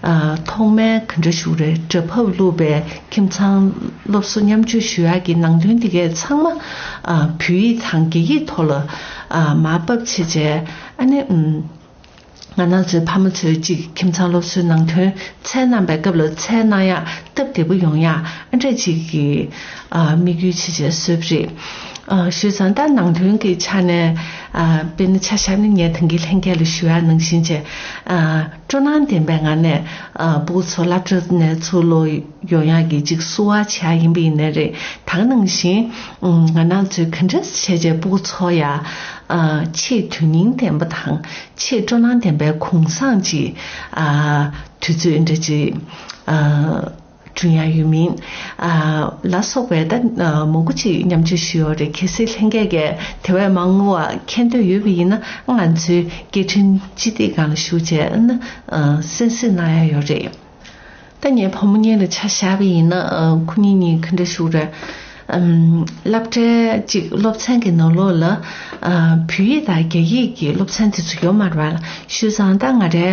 ཨ་ཐོག་མའི་ག་འདྲ་ཞུ་རེད། སྒྲ་ཕབ་བླུགས་པའི་ཁྱིམ་ཚང་སློབ་གསོ་མཉམ་སྤྱོད་ཞུ་ཡག་གི་ནང་དོན་དེ་གས་ཚང་མ་ཨ་བོད་ཡིག་དང་རྒྱ་ཡིག་ཐོག་ལ་ཨ་མར་ཕབ་བྱས་བྱས། ཨ་ནི་ཨམ། ང་རང་ཚོའི་ཕ་མ་ཚོས་གཅིག་ཁྱིམ་ཚང་སློབ་གསོའི་ནང་དོན་ཚད་གནང་པའི་སྐབས་ལ་ཚད་གནང་ཡག་སྟབས་བདེ་པོ་ཡོང་ཡག་ཨ་འདྲ་ཅིག་གི་ཨ་དམིགས་ཡུལ་བྱས་བྱས་བཟོས་པ་རེད། ཨ་ཞུས་ཙང་ད་ནང་དོན་གྱི་ཆ་ནས་ཨ་དཔེར་ན་ཆ་བཞག་ན་ངས་ད་གིན་ལྷན་རྒྱས་ལ་ཞུ་ཡག་ནང་བཞིན་བྱས་ཨ་སྤྲོ་སྣང་ལྡན་པའི་ངང་ནས་ཨ་སྤུ་གུ་ཚོ་སློབ་གྲྭ་ནས་ཚུར་ལོག་ཡོང་ཡག་གི་ཅིག་བསུ་བ་བྱེད་ཡག་ཡིན་པ་ཡིན་ནའི་རེད། ད་ག་ནང་བཞིན་ང་རང་ཚོས་ག་འདྲ་བྱས་བྱས་སྤུ་གུ་ཚོ་ཡ་ཨ་ཆེས་དོན་སྙིང་ལྡན་པ་དང་། ཆེས་སྤྲོ་སྣང་ལྡན་པའི་གུང་སེང་ཅིག་ཨ་དུས་ཚོད་འདྲ་ཅིག་ཨ་བསྐྲུན་ཡག་ཡོད་མིན་ཨ་ལ་སོགས་པའི་ད་ཨ་མང་པོ་ཅིག་མཉམ་སྤྱོད་ཞུས་ཡོད་རེད། གལ་སྲིད་ལྷན་རྒྱས་ཀྱིས་དེ་བས་མང་བ་མཁྱེན་འདོད་ཡོད་པ་ཡིན་ན། ང་ཚོའི་སྐད་འཕྲིན་སྤྱི་སྟེགས་སྒང་ལ་ཞུགས་བྱས་ཨ་ནི་ཨ་གསན་གཟིགས་གནང་ཡག་ཡོད་རེད། ད་ངས་བུ་མོ་གཉིས་ལ་ཆ་བཞག་པ་ཡིན་ན། ཨ་ཁོ་གཉིས་གཉིས་ག་འདྲ་ཞུ་རེད། ཨམ། སློབ་གྲྭའི་གཅིག་སློབ་ཚན་གྱི་ནང་ལོགས་ལ། ཨ། བོད་ཡིག་དང་རྒྱ་ཡིག་གི་སློབ་ཚན་དེ་ཚོ་ཡོད་མ་རེད་པ། བྱས་ཙང་ད་ང་རའི།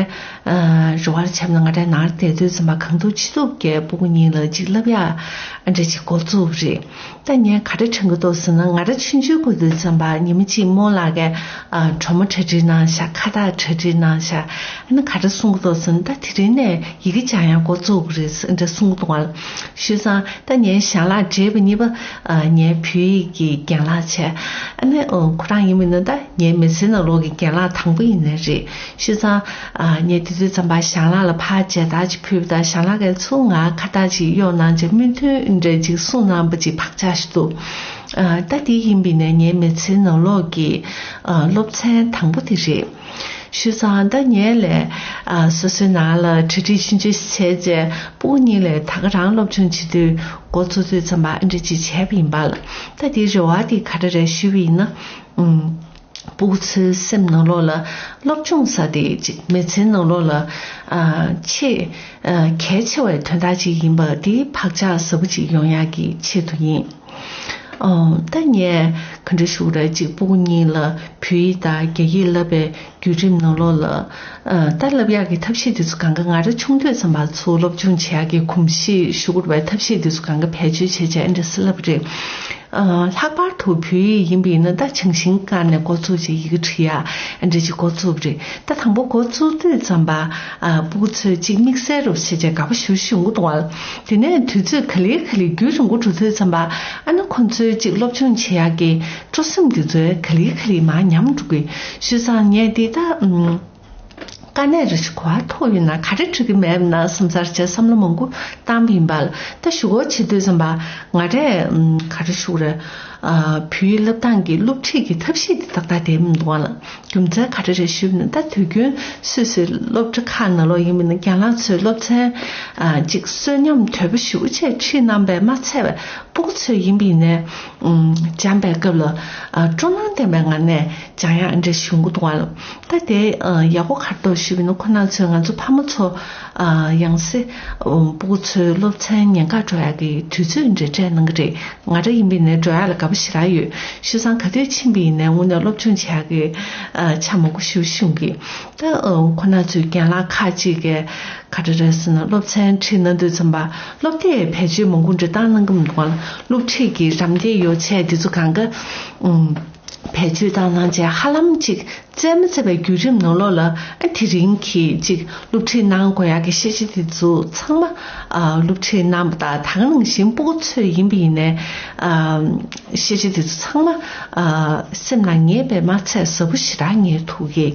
ཨ། རེ་བ་བྱས་ན་ང་རའི་ནང་བསྡད་དུས་ཙམ་པ་གང་ཐུབ་ཅི་ཐུབ་ཀྱིས་སྤུ་གུ་གཉིས་ལ་གཅིག་བསླབ་ཡག་ཨ་འདྲ་ཅིག་འགོ་བཙུགས་པ་རེད། ད་ངས་ག་རེ་དྲན་གྱི་འདུག་ཟེར་ན། ང་རང་ཆུང་ཆུང་སྒུག་དུས་ཙམ་པ་ཉི་མ་གཅིག་རྨོ་ལགས་ཀྱིས། ཨ། སྒྲོལ་མ་གྲ་སྒྲིག་གནང་ཤག་ཁ་བཏགས་གྲ་སྒྲིག་གནང་ཤག་ཨ་ནི་ག་རེ་གསུང་གི་འདུག་ཟེར་ན། ད་དེ་རིང་ནས་ཡི་གེ་སྦྱང་ཡག་འགོ་བཙུགས་དགོས་རེད་ཟེར་འདྲ་གསུང་གི་འདུག་ག་བྱས་ཙང་ད་ངའི་ཞལ་ལག་བགྲེས་པ་གཉིས་པ། ཨ། ངའི་བོད་ཡིག་གི་རྒན་ལགས་བྱས། ཨ་ནི། ཨ། ཁོ་རང་ཡིན་པ་ཡིན་ན་ད་ངའི་མི་ཚེའི་ནང་ལོགས་ཀྱི་རྒན་ལགས་དང་པོ་ཡིན་ནི་རེད། བྱས་ཙང་། ཨ། ངས་དེ་དུས་ཙམ་པ་ཞལ་ལག་ལ་ཕར་མཇལ་དར་ཅིག་ཕུལ་བ་དང་། ཞལ་ལག་གིས་ཚུར་ང་ཁ་བཏགས་ཅིག་གཡོག་གནང་བྱས། སྨོན་འདུན་འདྲ་ཅིག་གསུངས་གནང་བ་ཅིག་བག་ཆགས་ཤིག་འདུག་ཨ། ད་དེ་ཡིན་པ་ཡིན་ན་ངའི་མི་ཚེའི་ནང་ལོགས་ཀྱི། ཨ། སློབ་ཚན་དང་པོ་དེ་རེད། བྱས་ཙང་ད་ངས་ལས། ཨ། སོ་སོའི་ནང་ལ་གྲ་སྒྲིག་ཆུང་ཆུང་ཞིག་བྱས་བྱས། སྤུ་གུ་གཉིས་ལ་ད་ག་རང་སློབ་སྦྱོང་བྱེད་དུས་འགོ་བཙུགས་དུས་ཙམ་པ་ཨ་འདྲ་ཅིག་བྱས་པ་ཡིན་པ་ལ། ད་དེའི་རེ་བ་དེ་ག་རེ་རེད་ཞུས་པ་ཡིན་ན། ཨུམ། སྤུ་གུ་ཚོའི་སེམས་ནང་ལོགས་ལ་སློབ་སྦྱོང་ཟེར་དེ་ཅིག་མི་ཚེའི་ནང་ལོགས་ལ། ཨ། ཆེས། ཨ། གལ་ཆེ་བའི་དོན་དག་ཅིག་ཡིན་པ་དེ་བག་ཆགས་ཟབ་པོ་ཅིག་ཡོང་ཡག་གི་ཆེད་དུ་ཡིན། ཨ། ད་ངས་ག་འདྲ་ཞུ་དགོས་རེད། ཅིག་སྤུ་གུ་གཉིས་ལ་བོད་ཡིག་དང་རྒྱ་ཡིག་བསླབ་པའི་བརྒྱུད་རིམ་ནང་ལོགས་ལ། ཨ། ད་བསླབ་ཡག་གི་ཐབས་ཤེས་དེ་ཚོ་གང་ག་ང་རང་ཆུང་དུས་ཙམ་པ་ཚུར་སློབ་སྦྱོང་བྱེད་ཡག་གི་གོམས་གཤིས་ཞུ་དགོས་པའི་ཐབས་ཤེས་དེ་ཚོ་གང་ག་བེད་སྤྱོད་བྱས་བྱས་ཨ་འདྲ་ཟེར་བསླབ་པ་རེད། ཨ། ལྷག་པར་དུ་བོད་ཡིག་ཡིན་པ་ཡིན་ན་ད་བྱང་ཤིང་ཀ་ནས་འགོ་བཙུགས་བྱས་ཡི་གེ་འབྲི་ཡག་ཨ་འདྲ་ཅིག་འགོ་བཙུགས་པ་རེད། ད་དང་པོ་འགོ་བཙུགས་དུས་ཙམ་པ། ཨ། སྤུ་གུ་ཚོས་ཅིག་དམིགས་བསལ་རུ་བྱས་བྱས་དགའ་པོ་ཞེ་པོ་ཞིག་ཡོང་གི་འདུག་ག་དེ་ནས་དུས་ཚོད་ག་ལེ་ག་ལེ་རྒྱུན་རིང་པོ་འགྲོ་དུས་ཙམ་པ། ཨ་ནི་ཁོང་ཚོའི་ཅིག་སློབ་སྦྱོང་བྱེད་ཡག་གི་སྤྲོ་སེམས་དེ་ཚོ་ག་ལེ་ག་ལེ་མར་ཉམས་འགྲོ་གི། བྱས་ཙང་ངས་འདི་ད། ཨུམ། དཀའ་གནད་རེ་ཞིག་གོ་བ་ཐུག་ཡོད་ན་ག་རེ་འགྲིག་གི་མེད་ན་བསམ་ཚར་བྱས་བསམ་བློ་མང་པོ་བཏང་བ་ཡིན་པ་ལ། ད་ཞུ་སྒོ་བྱེད་དུས་ཙམ་པ་ང་རས། ཨུམ། ག་རེ་ཞུ་དགོས་རེད། ཨ། བོད་ཡིག་བསླབ་སྟངས་ཀྱི་སློབ་ཁྲིད་ཀྱི་ཐབས་ཤེས་དེ་ཏག་ཏག་བསྡད་མི་འདུག་ག་ལ། རྒྱུ་མཚན་ག་རེ་རེད་ཞུས་ན། ད་དུས་རྒྱུན་སོ་སོའི་སློབ་གྲྭ་ཁག་ནང་ལོགས་ཡིན་པ་ན་རྒན་ལགས་ཚོས་སློབ་ཚན། ཨ། གཅིག་གསོན་ཉམས་དོད་པོ་ཞེ་པོ་ཅིག་ཁྲིད་གནང་པས་མ་ཚད་པ། སྤུ་གུ་ཚོས་ཡིན་པ་ཡིན་ནའི། ཨུམ། སྦྱངས་པའི་སྐབས་ལ། ཨ། སྤྲོ་སྣང་ལྡན་པའི་ངང་ནས་སྦྱང་ཡག་འདྲ་ཞིག་ཡོང་གི་འདུག་ག་ལ། ད་དེ། ཨ། ཡག་པོ་ག་རེ་འདུག་ཞུས་པ་ཡིན་ན། ཁོ་རང་ཚོས་ང་ཚོ་ཕ་མ་ཚོ། ཨ། ཡང་སེ། ཨུམ། སྤུ་གུ་ཚོའི་སློབ་ཚན་ཉེན་ཁ་འགྲོ་ཡག་གི་དུས་ཚོད་འདྲ་སྤྲད་གནང་གི་རེད། ང་རང་ཡིན་པ་ཡིན་ནའི་འགྲོ་ཡག་ལ་དགའ་པོ་ཞེ་དྲག་ཡོད། བྱས་ཙང་ག་དུས་ཕྱིན་པ་ཡིན་ནའི་དངོས་གནས་སློབ་སྦྱོང་བྱེད་ཡག་གི། ཨ། ཆ་མང་པོ་ཞེ་པོ་ཞིག་ཡོང་གི། ད། ཨ། ཁོ་རང་ཚོའི་རྒན་ལགས་ཁག་ཅིག་གིས་ག་རེ་རེད་ཟེར་ན། སློབ་ཚན་ཁྲིད་གནང་དུས་ཙམ་པ་སློབ་དེབ་བེད་སྤྱོད་མང་པོ་འདྲ་བཏང་གནང་གི་མི་འདུག་ག་ལ། སློབ་ཁྲིད་ཀྱི་རམ་འདེགས་ཡོ་བྱད་འདི་ཚོ་གང་ག། ཨུམ། བེད་སྤྱོད་བཏང་གནང་བྱས་ཧ་ལམ་ཅིག་བཙལ་མ་བཙལ་བའི་བརྒྱུད་རིམ་ནང་ལོགས་ལ། ཨ། དེ་རིང་གི་ཅིག་སློབ་ཁྲིད་གནང་དགོས་ཡག་གི་ཤེས་བྱ་དེ་ཚོ་ཚང་མ། ཨ། སློབ་ཁྲིད་གནང་བ་དང་། ད་ག་ནང་བཞིན་སྤུ་གུ་ཚོས་ཡིན་པ་ཡིན་ནའི། ཨ། ཤེས་བྱ་དེ་ཚོ་ཚང་མ། ཨ། སེམས་ལ་ངེས་པས་མ་ཚད་ཟབ་པོ་ཞེ་དྲག་ངེས་ཐུབ་ཀྱི།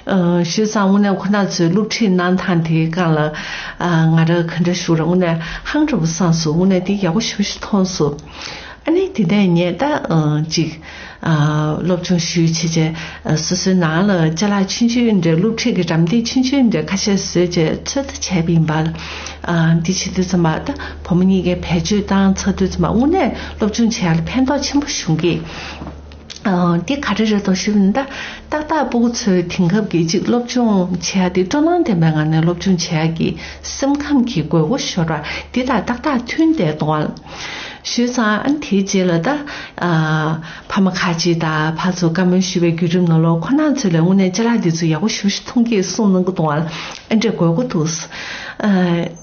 ཨ། བྱས་ཙང་དངོས་གནས་ཁོ་རང་ཚོའི་སློབ་ཁྲིད་གནང་སྟངས་དེའི་སྒང་ལ། ཨ། ང་རང་ག་འདྲ་ཞུ་དགོས་རེད། དངོས་གནས་ཧང་སངས་པོ་སོང་། དངོས་གནས་དེ་ཡག་པོ་ཞེ་པོ་ཞིག་མཐོང་སོང་། ཨ་ནི་དེ་ནས་ངས་ད། ཨ། ཅིག་ཨ། སློབ་སྦྱོང་ཞུས་བྱས་བྱས། ཨ། སོ་སོའི་ནང་ལ་ཅ་ལག་ཆུང་ཆུང་འདྲ། སློབ་ཁྲིད་ཀྱི་རམ་འདེགས་ཆུང་ཆུང་འདྲ་ཁ་ཤས་བཟོས་བྱས་ཚོད་ལྟ་བྱས་པ་ཡིན་པ་ལ། ཨ། འདི་བྱེད་དུས་ཙམ་པ་ད་བུ་མོ་གཉིས་ཀས་བེད་སྤྱོད་བཏང་ཚར་དུས་ཙམ་པ་དངོས་གནས་སློབ་སྦྱོང་བྱེད་ཡག་ལ་ཕན་ཐོགས་ཆེན་པོ་བྱུང་གི། ཨ། འདི་ག་རེ་རེད་འདུག་ཞུས་པ་ཡིན་ན། ད་ཏག་ཏག་སྤུ་གུ་ཚོའི་དེང་སྐབས་ཀྱི་ཅིག་སློབ་སྦྱོང་བྱེད་ཡག་དེ་སྤྲོ་སྣང་ལྡན་པའི་ངང་ནས་སློབ་སྦྱོང་བྱེད་ཡག་གི་སེམས་ཁམས་ཀྱི་དགོས་མཁོ་ཤོར་བ་འདི་དང་ཏག་ཏག་མཐུན་བསྡད་འདུག་ག་བྱས་ཙང་ཨ་ནི་དེའི་རྗེས་ལ་ད། ཨ། ཕ་མ་ཁ་ཅིག་དང་ཕར་ཚུར་བཀའ་མོལ་ཞུས་པའི་བརྒྱུད་རིམ་ནང་ལོགས་ཁོ་རང་ཚོ་ལས་དངོས་གནས་ཅ་ལག་འདི་ཚོ་ཡག་པོ་ཞེ་པོ་ཞིག་མཐོང་གི་གསུང་གནང་གི་འདུག་ག་ཨ་འདྲས་དགོས་མཁོ་འདུག་ཨ།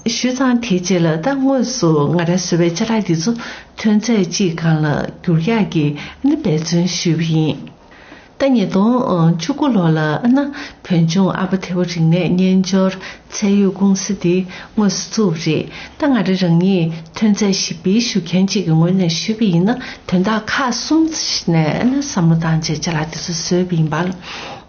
བྱས་ཙང་དེའི་རྗེས་ལ་ད་དངོས་སུ་ང་རང་བཟོས་པའི་ཅ་ལག་འདི་ཚོ་ཐོན་རྫས་གཅིག་སྒང་ལ་བསྒྱུར་ཡག་གི་ཨ་ནི་འབད་བརྩོན་ཞུས་པ་ཡིན། ད་ཉིས་སྟོང་བཅུ་དགུ་ལོ་ལ་ཨ་ནི་བོད་ལྗོངས་ཨ་པ་ཐེ་བོ་རིག་གནས་སྨྱན་སྦྱོར་ཚད་ཡོད་ཀུང་སི་དེ་དངོས་སུ་བཙུགས་པ་རེད། ད་ང་རང་རང་ཉིད་ཐོན་རྫས་ཞིབ་པའི་ཞུ་མཁན་གཅིག་གི་ངོས་ནས་ཞུས་པ་ཡིན་ན། དོན་དག་ཁག་གསུམ་ནས་ཨ་ནི་བསམ་བློ་བཏང་བྱས་ཅ་ལག་དེ་ཚོ་བཟོས་པ་ཡིན་པ་ལ།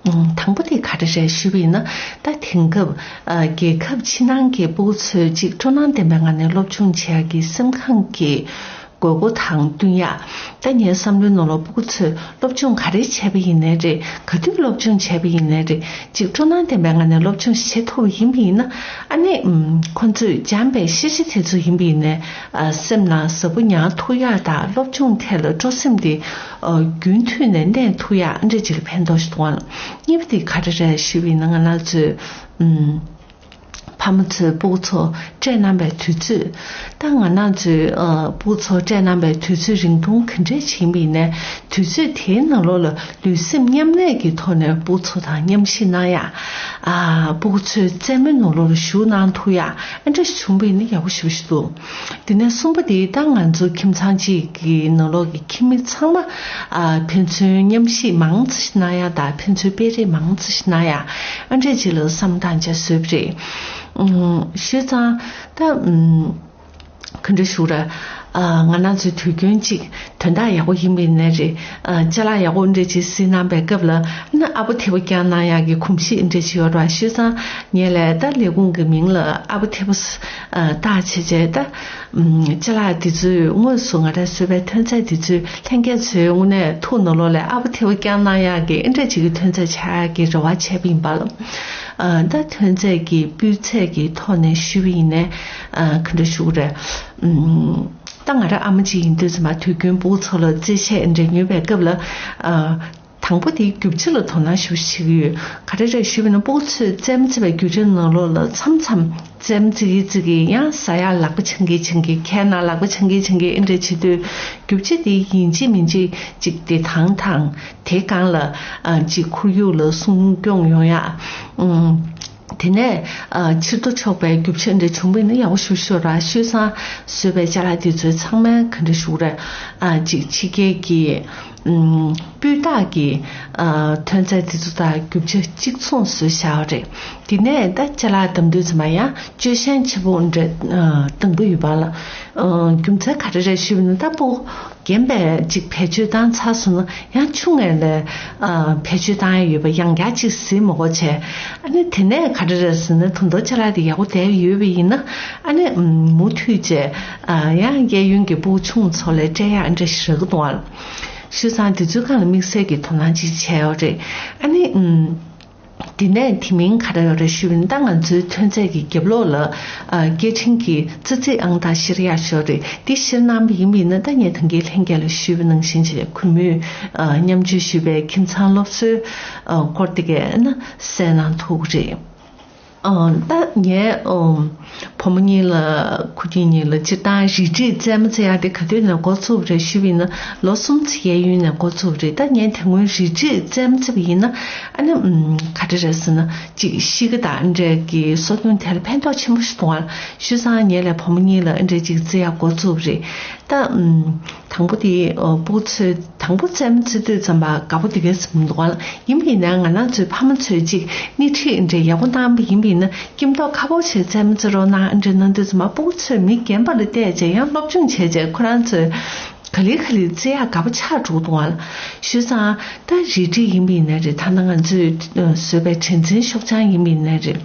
ཨུམ། དང་པོ་དེ་ག་རེ་རེད་ཞུས་པ་ཡིན་ན། ད་དེང་སྐབས། ཨ། རྒྱལ་ཁབ་ཕྱི་ནང་གི་སྤུ་གུ་ཚོས་ཅིག་སྤྲོ་སྣང་ལྡན་པའི་ངང་ནས་སློབ་སྦྱོང་བྱེད་ཡག་གི་སེམས་ཁམས་ཀྱི་དགོས་མཁོ་དང་བསྟུན་ཡག་ད་ངའི་བསམ་བློའི་ནང་ལོགས་སྤུ་གུ་ཚོས་སློབ་སྦྱོང་ག་རེ་བྱས་པ་ཡིན་ནའི་རེད། ག་དུས་སློབ་སྦྱོང་བྱས་པ་ཡིན་ནའི་རེད། ཅིག་སྤྲོ་སྣང་ལྡན་པའི་ངང་ནས་སློབ་སྦྱོང་བྱེད་ཐུབ་པ་ཡིན་པ་ཡིན་ན། ཨ་ནི། ཨུམ། ཁོ་ཚོས་སྦྱངས་པའི་ཤེས་བྱ་དེ་ཚོ་ཡིན་པ་ཡིན་ནའི། ཨ། སེམས་ནང་ཟབ་པོ་ཉར་ཐུབ་ཡག་དང་སློབ་སྦྱོང་ཐད་ལ་སྤྲོ་སེམས་དེ། ཨ། རྒྱུན་མཐུད་ནས་གནས་ཐུབ་ཡག་འདྲ་ཅིག་ལ་ཕན་ཐོགས་ཤིག་འདུག་ཨང་། གཉིས་པ་དེ་ག་རེ་རེད་ཞུས་པ་ཡིན་ན། ང་རང་ཚོས། ཨུམ། ཕ་མ་ཚོས་སྤུ་གུ་ཚོ་སྤྲད་གནང་བའི་དུས་ཚོད། ད་ང་རང་ཚོས་ཨ་སྤུ་གུ་ཚོ་སྤྲད་གནང་བའི་དུས་ཚོད་རིང་ཐུང་ག་འདྲས་ཕྱིན་པ་ཡིན་ནའི། དུས་ཚོད་དེའི་ནང་ལོགས་ལ་ལུས་སེམས་མཉམ་གནས་ཀྱི་ཐོག་ནས་སྤུ་གུ་ཚོ་དང་མཉམ་ཞིག་གནང་ཡག་ཨ་སྤུ་གུ་ཚོའི་རྩེད་མོའི་ནང་ལོགས་ལ་ཞུགས་གནང་ཐུབ་ཡག་ཨ་འདྲས་བྱུང་པ་ཡིན་ན་ཡག་པོ་ཞེ་པོ་ཞིག་འདུག་དེ་ནས་གསུམ་པ་དེ། ད་ང་ཚོ་ཁྱིམ་ཚང་གཅིག་གི་ནང་ལོགས་ཀྱི་ཁྱིམ་མི་ཚང་མ་ཨ་ཕན་ཚུན་མཉམ་ཞིག་མང་ཙམ་ཞིག་གནང་ཡག་དང་། ཕན་ཚུན་སྤེལ་རེས་མང་ཙམ་ཞིག་གནང་ཡག་ཨ་འདྲས་ཅིག་ལ་བསམ་བཏང་བྱས་བཟོས་པ་རེད། ཨུམ། བྱས་ཙང་ད་ཨུམ། ག་འདྲ་ཞུ་ར། ཨ་ང་རང་ཚོའི་དུས་རྒྱུན་གཅིག་དོན་དག་ཡག་པོ་ཡིན་པ་ཡིན་ནའི་རེད། ཨ་ཅ་ལག་ཡག་པོ་འདྲ་ཅིག་གཟིགས་གནང་པའི་སྐབས་ལ་ཨ་ནི་ཨ་ཕོ་ཐེ་བོ་བཀྱག་གནང་ཡག་གི་གོམས་གཤིས་འདྲ་ཅིག་ཡོད་ར། བྱས་ཙང་ངས་ལས་ད་ལས་ཁུངས་ཀྱི་མིང་ལ་ཨ་ཕོ་ཐེ་བོ་ཨ་བཏགས་བྱས་བྱས། ད་ཨུམ་ཅ་ལག་འདི་ཚོའི་དངོས་སུ་ང་རང་བཟོས་པའི་ཐོན་རྫས་འདི་ཚོའི་ལྷན་རྒྱས་ཚོའི་དངོས་གནས་ཐུགས་ནང་ལོགས་ལ་ཨ་ཕོ་ཐེ་བོ་བཀྱག་གནང་ཡག་གི་ཨ་འདྲ་ཅིག་གི་ཐོན་རྫས་ཆགས་ཡག་གི་རེ་བ་བྱས་པ་ཡིན་པ་ལ། ཨ་ད་ཐོན་རྫས་ཀྱི་སྤུས་ཚད་ཀྱི་ཐོག་ནས་ཞུས་པ་ཡིན་ནའི། ཨ་ག་འདྲ་ཞུ་དགོས་རེད། ཨུམ། ད་ང་རང་ཨ་མ་གཅིག་ཡིན་དུས་ཙམ་པ་དུས་རྒྱུན་སྤུ་གུ་ཚོ་ལ་རྩེད་ཆས་འདྲ་ཉོས་པའི་སྐབས་ལ། ཨ་དང་པོ་དེ་རྒྱུ་ཆ་ལ་དོ་སྣང་ཞེ་པོ་བྱེད་ཀྱི་ཡོད། ག་རེ་རེད་ཞུས་པ་ཡིན་ན། སྤུ་གུ་ཚོས་རྩེད་མོ་རྩེ་བའི་བརྒྱུད་རིམ་ནང་ལོགས་ལ་མཚམས་མཚམས་རྩེད་མོ་རྩེ་གི་རྩེ་གི་ཡང་ཟ་ཡག་ལག་པ་འཆང་གི་འཆང་གི། ཁ་ནང་ལག་པ་འཆང་གི་འཆང་གི་ཨེ་འདྲ་བྱེད་དུས། རྒྱུ་ཆ་དེ་ཡིན་གཅིག་མིན་གཅིག་ཅིག་བདེ་ཐང་དང་། དེ་སྒང་ལ་ཨ་ཅིག་ཁོར་ཡུག་ལ་སྲུང་སྐྱོང་ཡོང་ཡག་ཨུམ། དེ་ནས་ཨ་ཕྱིར་བསྡུ་ཆོག་པའི་རྒྱུ་ཆ་འདྲ་བྱུང་བ་ཡིན་ན་ཡག་པོ་ཞེ་པོ་ཞིག་རེད། བྱས་ཙང་བཟོས་པའི་ཅ་ལག་དེ་ཚོའི་ཚང་མའི་ག་འདྲ་ཞུ་དགོས་རེད། ཨ་ཅིག་ཕྱི་རྒྱལ་གྱི་ཨུམ་སྤུས་དག་གི་ཨ་ཐོན་རྫས་དེ་ཚོ་དང་རྒྱུ་ཆ་གཅིག་མཚུངས་བཟོས་བཞག་པ་རེད། དེ་ནས་ད་ཅ་ལག་བདམས་དུས་ཙམ་པ་ཡང་སྤྱོད་ཤན་ཆེ་པོ་འདྲ་ཨ་བཏང་གི་ཡོད་པ་ལ། ཨ་རྒྱུ་མཚན་ག་རེ་རེད་ཞུས་པ་ཡིན་ན། ད་སྤུ་གུ་རྒན་པས་ཅིག་བེད་སྤྱོད་བཏང་ཚར་སོང་ན། ཡང་ཆུང་ངུ་ལ་ཨ་བེད་སྤྱོད་བཏང་ཡ་ཡོད་པ་ཡང་བསྐྱར་ཅིག་གཟིགས་མི་དགོས་བྱས། ཨ་ནི་དེ་ནས་ག་རེ་རེད་ཟེར་ན། ད་དུང་ཅ་ལག་དེ་ཡག་པོ་བསྡད་ཡོད་པ་ཡིན་ན། ཨ་ནི་མུ་མཐུད་བྱས་ཨ་ཡང་གཡས་གཡོན་གྱི་སྤུ་གུ་ཆུང་ཚོ་ལ་སྤྲད་ཡག་འདྲ་ཞིག་རག་གི་འདུག་ཨ། བྱས་ཙང་དེ་ཚོའི་སྒང་ལ་དམིགས་བསལ་གྱི་དོ་སྣང་ཅིག་བྱས་ཡོད་རེད། ཨ་ནི་ཨུམ། དེ་ནས་དེ་མིན་ག་རེ་ཡོད་རེད་ཞུས་པ་ཡིན་ན། ད་ང་ཚོའི་ཐོན་རྫས་ཀྱི་རྒྱབ་ལོགས་ལ་ཨ་སྐད་འཕྲིན་གྱི་ཙི་ཙི་ཨང་རྟགས་བཤེར་ཡག་ཞིག་ཡོད་རེད། འདི་བཤེར་གནང་བ་ཡིན་པ་ཡིན་ན། ད་ངས་ད་གིན་ལྷན་རྒྱས་ལ་ཞུས་པ་ནང་བཞིན་བྱས། གུས་མོས་ཨ་མཉམ་སྤྱོད་ཞུས་པའི་ཁྱིམ་ཚང་སློབ་གསོའི་ཨ་སྐོར་དེ་གས་ཨ་ནི་གསན་གནང་ཐུབ་ཀྱི་རེད། ཨ་ད་ངའི་ཨ་བུ་མོ་གཉིས་ལ། ཁོ་གཉིས་གཉིས་ལ་སྤྱིར་བཏང་རི་ཁྲིད་རྩེད་མོ་རྩེ་ཡག་དེ་ག་དུས་ནས་འགོ་ཚུགས་པ་རེད་ཞུས་པ་ཡིན་ན། ལོ་གསུམ་ཙམ་གྱི་གཡས་གཡོན་ནས་འགོ་ཚུགས་པ་རེད། ད་ངས་དེ་སྔོན་རི་ཁྲིད་རྩེད་མོ་རྩེ་བ་ཡིན་ན། ཨ་ནི་ཨུམ་ག་རེ་རེད་ཟེར་ན། ཅིག་གཤིས་ཀ་དང་འདྲ་གི་གསོ་སྐྱོང་དེ་ལ་ཕན་ཐོགས་ཆེན་པོ་ཞིག་འདུག་ཨ། བྱས་ཙང་ངས་ལས་བུ་མོ་གཉིས་ལ་ཨ་འདྲ་ཅིག་རྩེ་ཡག་འགོ་ཚུགས་པ་རེད། ད་ཨུམ་དང་པོ་དེ་ཨ་སྤུ་གུ་ཚོས་དང་པོ་རྩེད་མོ་རྩེ་དུས་ཙམ་པ་དགའ་པོ་དེ་གས་མི་འདུག་ཨ། ཡིན་པ་ཡིན་ན་ང་རང་ཚོའི་ཕ་མ་ཚོས་ཅིག་སྣེ་ཁྲིད་འདྲ་ཡག་པོ་གནང་བ་ཡིན་པ་ཡིན་ན། སྐྱེ་མདོག་ཁ་པོ་བྱས་རྩེད་མོ་རྩེ་རོགས་གནང་འདྲ་གནང་དུས་ཙམ་པ། སྤུ་གུ་ཚོས་མི་རྒན་པ་ལ་བལྟས་བྱས་ཡང་སློབ་སྦྱོང་བྱས་བྱས། ཁོ་རང་ཚོས་ག་ལེ་ག་ལེ་རྩེ་ཡག་དགའ་པོ་ཆགས་འགྲོ་འདུག་ཨ། བྱས་ཙང་ད་རི་ཁྲིད་ཡིན་པ་ཡིན་ནའི་རེད། ཐ་ན་ང་ཚོས་བཟོས་པའི་དྲན་འཛིན་ཤོག་བྱང་ཡིན་པ་ཡིན་ནའི་རེད།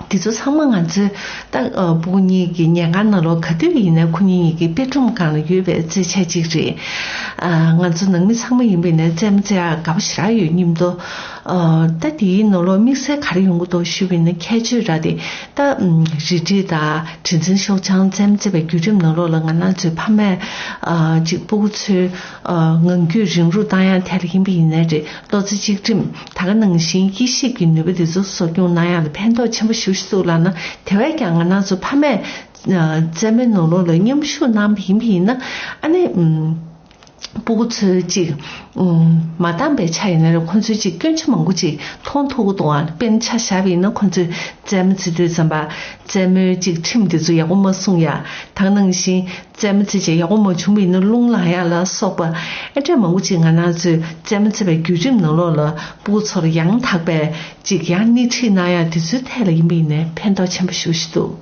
དེ་ཚོ་ཚང་མ་ང་ཚོའི་ད་ཨ་སྤུ་གུ་གཉིས་ཀྱི་ཉལ་ཁང་ནང་ལོགས་ག་དུས་ཡིན་ནའི་ཁོ་གཉིས་གཉིས་ཀྱི་དཔེ་སྒྲོམ་སྒང་ལ་ཡོད་པའི་རྩེད་ཆས་གཅིག་རེད། ཨ་ང་ཚོ་ནང་མི་ཚང་མ་ཡིན་པ་ཡིན་ནའི་རྩེད་མོ་རྩེ་ཡག་དགའ་པོ་ཞེ་དྲག་ཡོད་མཉམ་དུ། ཨ་ད་དེའི་ནང་ལོགས་དམིགས་བསལ་ག་རེ་ཡོང་གི་འདུག་ཞུས་པ་ཡིན་ན། ཁྱད་ཆོས་ར་དེ་ད་ཨུམ་རི་ཁྲིད་དང་དྲན་འཛིན་ཤོག་བྱང་རྩེད་མོ་རྩེ་བའི་བརྒྱུད་རིམ་ནང་ལོགས་ལ་ང་རང་ཚོའི་ཕ་མས་ཨ་ཅིག་སྤུ་གུ་ཚོའི་ཨ་ངང་རྒྱུད་རིང་རུ་བཏང་ཡག་ཐད་ལ་ཡིན་པ་ཡིན་ནའི་རེད། བློ་རྩེ་གཅིག་སྒྲིམ། ད་ག་ནང་བཞིན་དབྱེ་ཞིབ་ཀྱི་ནུས་པ་དེ་ཚོ་གསོ་སྐྱོང་གནང་ཡག་ལ་ཕན་ཐོགས་ཆེན་པོ་ཞེ་པོ་ཞིག་འདུག་ལབ་ན། དེ་བས་ཀྱང་ང་རང་ཚོ་ཕ་མས་ཨ་རྩེད་མོའི་ནང་ལོགས་ལ་མཉམ་ཞུགས་གནང་བ་ཡིན་པ་ཡིན་ན། ཨ་ནི་ཨུམ་སྤུ་གུ་ཚོའི་ཅིག་ཨུམ་མ་འདང་པའི་ཆ་ཡིན་ན་རེད། ཁོང་ཚོའི་ཅིག་སྐྱོན་ཆ་མང་པོ་ཅིག་མཐོང་ཐུབ་ཀྱི་འདུག་ཨ། དཔེར་ན་ཆ་བཞག་པ་ཡིན་ན། ཁོང་ཚོས་རྩེད་མོ་རྩེ་དུས་ཙམ་པ་རྩེད་མོའི་ཅིག་ཁྲིམས་དེ་ཚོ་ཡག་པོ་མ་སྲུང་ཡག་ད་ག་ནང་བཞིན་རྩེད་མོ་རྩེ་བྱས་ཡག་པོ་མ་བྱུང་བ་ཡིན་ན་རླུང་ལངས་ཡག་ལ་སོགས་པ། ཨེ་འདྲ་མང་པོ་ཅིག་ང་རང་ཚོས་རྩེད་མོ་རྩེ་བའི་བརྒྱུད་རིམ་ནང་ལོགས་ལ་སྤུ་གུ་ཚོར་ཡང་དག་པའི་ཅིག་ཡང་སྣེ་ཁྲིད་གནང་ཡག་དེ་ཚོའི་ཐད་ལ་ཡིན་པ་ཡིན་ནའི་ཕན་ཐོགས་ཆེན་པོ་ཞེ་པོ་ཞིག་འདུག་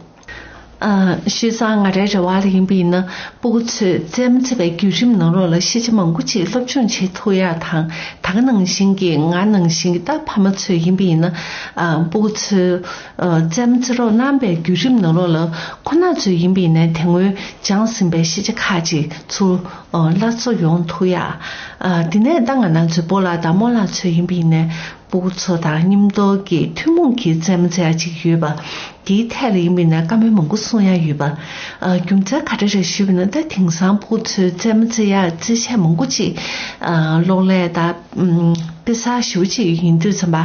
ཨ། བྱས་ཙང་ང་རའི་རེ་བ་ལ་ཡིན་པ་ཡིན་ན། སྤུ་གུ་ཚོས་རྩེད་མོ་རྩེ་བའི་བརྒྱུད་རིམ་ནང་ལོགས་ལ་ཤེས་བྱ་མང་པོ་ཅིག་སློབ་སྦྱོང་བྱེད་ཐུབ་ཡག་དང་། ད་ག་ནང་བཞིན་གྱི་ང་ནང་བཞིན་གྱི་ད་ཕ་མ་ཚོས་ཡིན་པ་ཡིན་ན། ཨ། སྤུ་གུ་ཚོས་ཨ་རྩེད་མོ་རྩེ་རོགས་གནང་པའི་བརྒྱུད་རིམ་ནང་ལོགས་ལ། ཁོ་ན་ཚོས་ཡིན་པ་ཡིན་ན་དེ་སྔོན་སྦྱངས་ཟིན་པའི་ཤེས་བྱ་ཁག་ཅིག་ཚུར་ཨ་སླར་གསོ་ཡོང་ཐུབ་ཡག་ཨ། དེ་ནས་ད་ང་རང་ཚོའི་སྤོ་ལགས་དང་རྨོ་ལགས་ཚོས་ཡིན་པ་ཡིན་ན། སྤུ་གུ་ཚོ་དང་མཉམ་དུ་གི་ཐུན་མོང་གི་རྩེད་མོ་རྩེ་ཡག་ཅིག་ཡོད་པ། དེའི་ཐད་ལ་ཡིན་པ་ཡིན་ན་བཀའ་མོལ་མང་པོ་གསུང་ཡག་ཡོད་པ། ཨ། རྒྱུ་མཚན་ག་རེ་རེད་ཞུས་པ་ཡིན་ན། ད་དེང་སང་སྤུ་གུ་ཚོའི་རྩེད་མོ་རྩེ་ཡག་རྩེད་ཆས་མང་པོ་ཅིག་ཨ། གློག་ཀླད་དང་། ཨུམ། དཔེ་གསར་ཞེ་པོ་ཅིག་ཡིན་དུས་ཙམ་པ།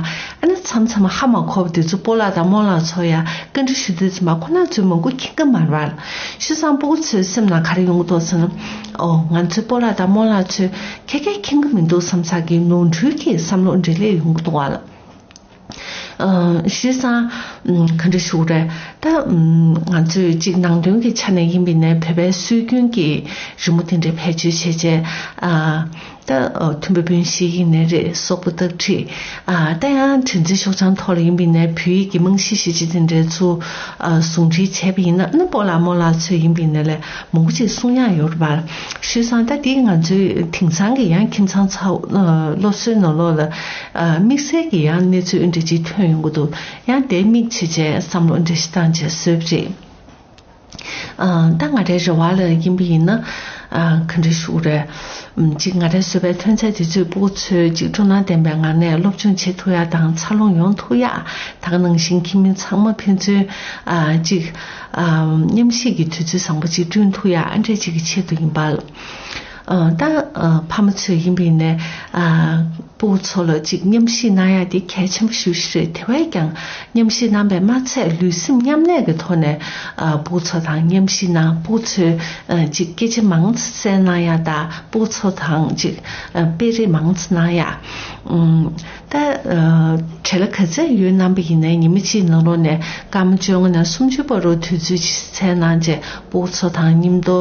ཨ་ནི་མཚམས་མཚམས་ཧ་མ་གོ་བ་དེ་ཚོ་སྤོ་ལགས་དང་རྨོ་ལགས་ཚོ་ཡ་བཀའ་འདྲི་ཞུ་དུས་ཙམ་པ་ཁོ་རང་ཚོས་མང་པོ་མཁྱེན་གི་མ་རེད་པ། བྱས་ཙང་སྤུ་གུ་ཚོའི་སེམས་ནང་ག་རེ་ཡོང་གི་འདུག་ཟེར་ན། ཨོ་ང་ཚོའི་སྤོ་ལགས་དང་རྨོ་ལགས་ཚོས་ཁྱེད་ཀྱིས་མཁྱེན་གི་མི་འདུག་བསམ་ས་གི་ནོར་འཁྲུལ་གྱི་བསམ་བློ་འདྲ་སླེབས་ཡོང་གི་འདུག་པ། ཨ་བྱས་ཙང་ག་འདྲ་ཞུ་དགོས་རེད། ད་ང་ཚོས་གཅིག་ནང་དོན་གྱི་ཆ་ནས་ཡིན་པ་ཡིན་ནའི་བོད་པའི་སྲོལ་རྒྱུན་གྱི་རི་མོ་དེ་འདྲ་བེད་སྤྱོད་བྱས་བྱས། ཨ། ད་ཨ་མཐུན་པ་སྤུན་བཞི་ཡིན་ནའི་རེད། སོག་པོ་སྟག་ཁྲིད། ཨ་ད་ཡང་དྲན་རྩིས་ཤོག་བྱང་ཐོག་ལ་ཡིན་པ་ཡིན་ནའི་བོད་ཡིག་གི་རྨང་གཞི་ཞེ་ཅིག་དེ་འདྲའི་ཚུར་ཨ་ཟུང་འབྲེལ་བྱས་པ་ཡིན་ན། ཨ་ནི་སྤོ་ལགས་རྨོ་ལགས་ཚོས་ཡིན་པ་ཡིན་ནའི་ལས་མང་པོ་ཅིག་གསུང་ཡག་ཡོད་རེད་པ། བྱས་ཙང་ད་དེ་ང་ཚོའི་དེང་སང་གི་ཡང་ཁྱིམ་ཚང་ཚ་བོ་ཨ་སློབ་གསོའི་ནང་ལོགས་ལ་ཨ་དམིགས་བསལ་གྱི་ཡང་གནས་ཚུལ་འདྲ་ཅིག་ཐོན་ཡོང་གི་འདུག་ཡང་དེ་དམིགས་བྱས་བྱས་བསམ་བློ་འདྲ་ཞིག་བཏང་བྱས་བཟོས་པ་རེད། ཨ་ད་ང་རའི་རེ་བ་ལ་ཡིན་པ་ཡིན་ན། ཨ་ག་འདྲ་ཞུ་དགོས་རེད། ཨམ་གཅིག་ང་རའི་བཟོས་པའི་ཐོན་རྫས་དེ་ཚོས་སྤུ་གུ་ཚོའི་གཅིག་སྤྲོ་སྣང་ལྡན་པའི་ངང་ནས་སློབ་སྦྱོང་བྱེད་ཐུབ་ཡག་དང་འཚར་ལོངས་ཡོང་ཐུབ་ཡག་ད་ག་ནང་བཞིན་ཁྱིམ་མི་ཚང་མ་ཕན་ཚུན་ཨ་གཅིག་ཨ་མཉམ་ཞུགས་ཀྱི་དུས་ཚོད་བཟང་པོ་ཅིག་བསྐྲུན་ཐུབ་ཡག་ཨ་འདྲས་ཅིག་གི་ཆེད་དུ་ཡིན་པ། ཨ་ད་ཨ་ཕ་མ་ཚོས་ཡིན་པ་ཡིན་ནའི་ཨ་སྤུ་གུ་ཚོ་ལ་གཅིག་མཉམ་ཞུགས་གནང་ཡག་དེ་གལ་ཆེན་པོ་ཞེ་པོ་ཅིག་རེད། དེ་བས་ཀྱང་མཉམ་ཞུགས་གནང་པས་མ་ཚད་ལུས་སེམས་མཉམ་གནས་ཀྱི་ཐོག་ནས་ཨ་སྤུ་གུ་ཚོ་དང་མཉམ་ཞུགས་གནང་། སྤུ་གུ་ཚོའི་ཨ་གཅིག་སྐད་ཆ་མང་ཙམ་གསན་གནང་ཡག་དང་སྤུ་གུ་ཚོ་དང་གཅིག་ཨ་སྤེལ་རེས་མང་ཙམ་གནང་ཡག་ཨུམ་ད་ཨ་བྲེལ་བ་ག་ཚད་ཡོད་གནང་པ་ཡིན་ནའི་ཉི་མ་གཅིག་ནང་ལོགས་ནས་སྐར་མ་བཅོ་ལྔ་ནས་སུམ་ཅུ་བར་དུ་དུས་ཚོད་ཅིག་འཚོལ་གནང་བྱས་སྤུ་གུ་ཚོ་དང་མཉམ་དུ་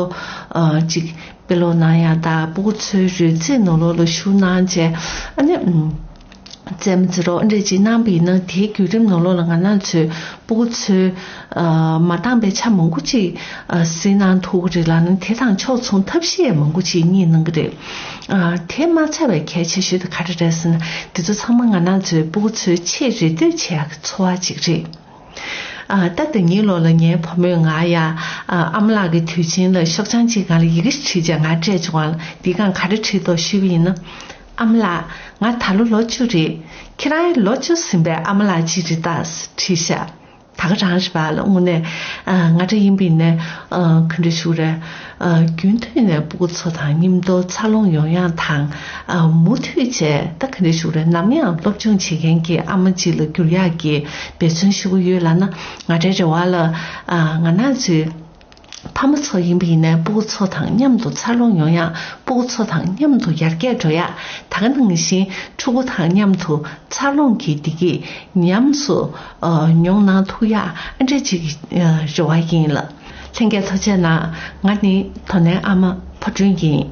ཨ་གཅིག་དཔེ་ཀློག་གནང་ཡག་དང་སྤུ་གུ་ཚོའི་རོལ་རྩེད་ནང་ལོགས་ལ་ཞུགས་གནང་བྱས། ཨ་ནི་ཨུམ་རྩེད་མོ་རྩེ་རོགས་འདྲ་ཅིག་གནང་པ་ཡིན་ན། དེའི་བརྒྱུད་རིམ་ནང་ལོགས་ལ་ང་རང་ཚོའི་སྤུ་གུ་ཚོའི་ཨ་མ་འདང་པའི་ཆ་མང་པོ་ཅིག་ཨ་སེལ་གནང་ཐུབ་ཀྱི་རེད་ལབ་ན། དེ་དང་ཕྱོགས་མཚུངས་ཐབས་ཤེས་མང་པོ་ཅིག་རྙེད་གནང་གི་རེད། ཨ་དེ་མ་ཚད་པའི་གལ་ཆེ་ཤོས་དེ་ག་རེ་རེད་ཟེར་ན། དེ་ཚོ་ཚང་མ་ང་རང་ཚོའི་སྤུ་གུ་ཚོའི་ཆེས་རེ་ལྟོས་བྱེད་ཡག་གི་འཚོ་བ་ཅིག་རེད། ཨ་ད་ལྟ་ངའི་ལོགས་ལ་ངའི་བུ་མོས་ང་ཡ་ཨ་ཨ་མ་ལགས་ཀྱི་དུས་ཆེན་ལ་ཤོག་བྱང་གཅིག་སྒང་ལ་ཡི་གེ་ཞིག་བྲིས་བྱས་ང་སྤྲད་བྱུང་བ། འདི་སྒང་ག་རེ་བྲིས་འདུག་ཞུས་པ་ཡིན་ན། ཨ་མ་ལགས། ང་ད་ལོ་ལོ་བཅུ་རེད། ཁྱེད་རང་ལོ་བཅུ་ཟིན་པའི་ཨ་མ་ལགས་ཅིག་རེད་ད། བྲིས་ཤག་ད་ག་རང་རེད་པ་ལ། དངོས་གནས་ཨ་ང་འདྲ་ཡིན་པ་ཡིན་ནའི་ཨ་ག་འདྲ་ཞུ་རེད། ཨ་རྒྱུན་མཐུད་ནས་སྤུ་གུ་ཚོ་དང་མཉམ་དུ་འཚར་ལོངས་ཡོང་ཡག་དང་། ཨ་མུ་མཐུད་བྱས་ད་ག་འདྲ་ཞུ་རེད། ནམ་ཡང་སློབ་སྦྱོང་བྱེད་མཁན་གྱི་ཨ་མ་ཅིག་ལ་འགྱུར་ཡག་གི་འབད་བརྩོན་ཞུ་གི་ཡོད་ལབ་ན། ང་འདྲའི་རེ་བ་ལ་ཨ་ང་རང་ཚོའི་ཕ་མ་ཚོ་ཡིན་པ་ཡིན་ནའི་སྤུ་གུ་ཚོ་དང་མཉམ་དུ་འཚར་ལོངས་ཡོང་ཡག་སྤུ་གུ་ཚོ་དང་མཉམ་དུ་ཡར་རྒྱས་འགྲོ་ཡག་ད་ག་ནང་བཞིན་ཕྲུ་གུ་དང་མཉམ་དུ་འཚར་ལོངས་ཀྱི་བདེ་སྐྱིད་ཉམས་སུ་ཨ་མྱོང་གནང་ཐུབ་ཡག་ཨ་འདྲ་ཅིག་གི་ཨ་རེ་བ་ཡིན་ལགས། ལྷན་རྒྱས་ཐུགས་རྗེ་གནང་། ང་ནི་དོ་ནན་ཨ་མ་ཕོ་སྒྲོན་ཡིན།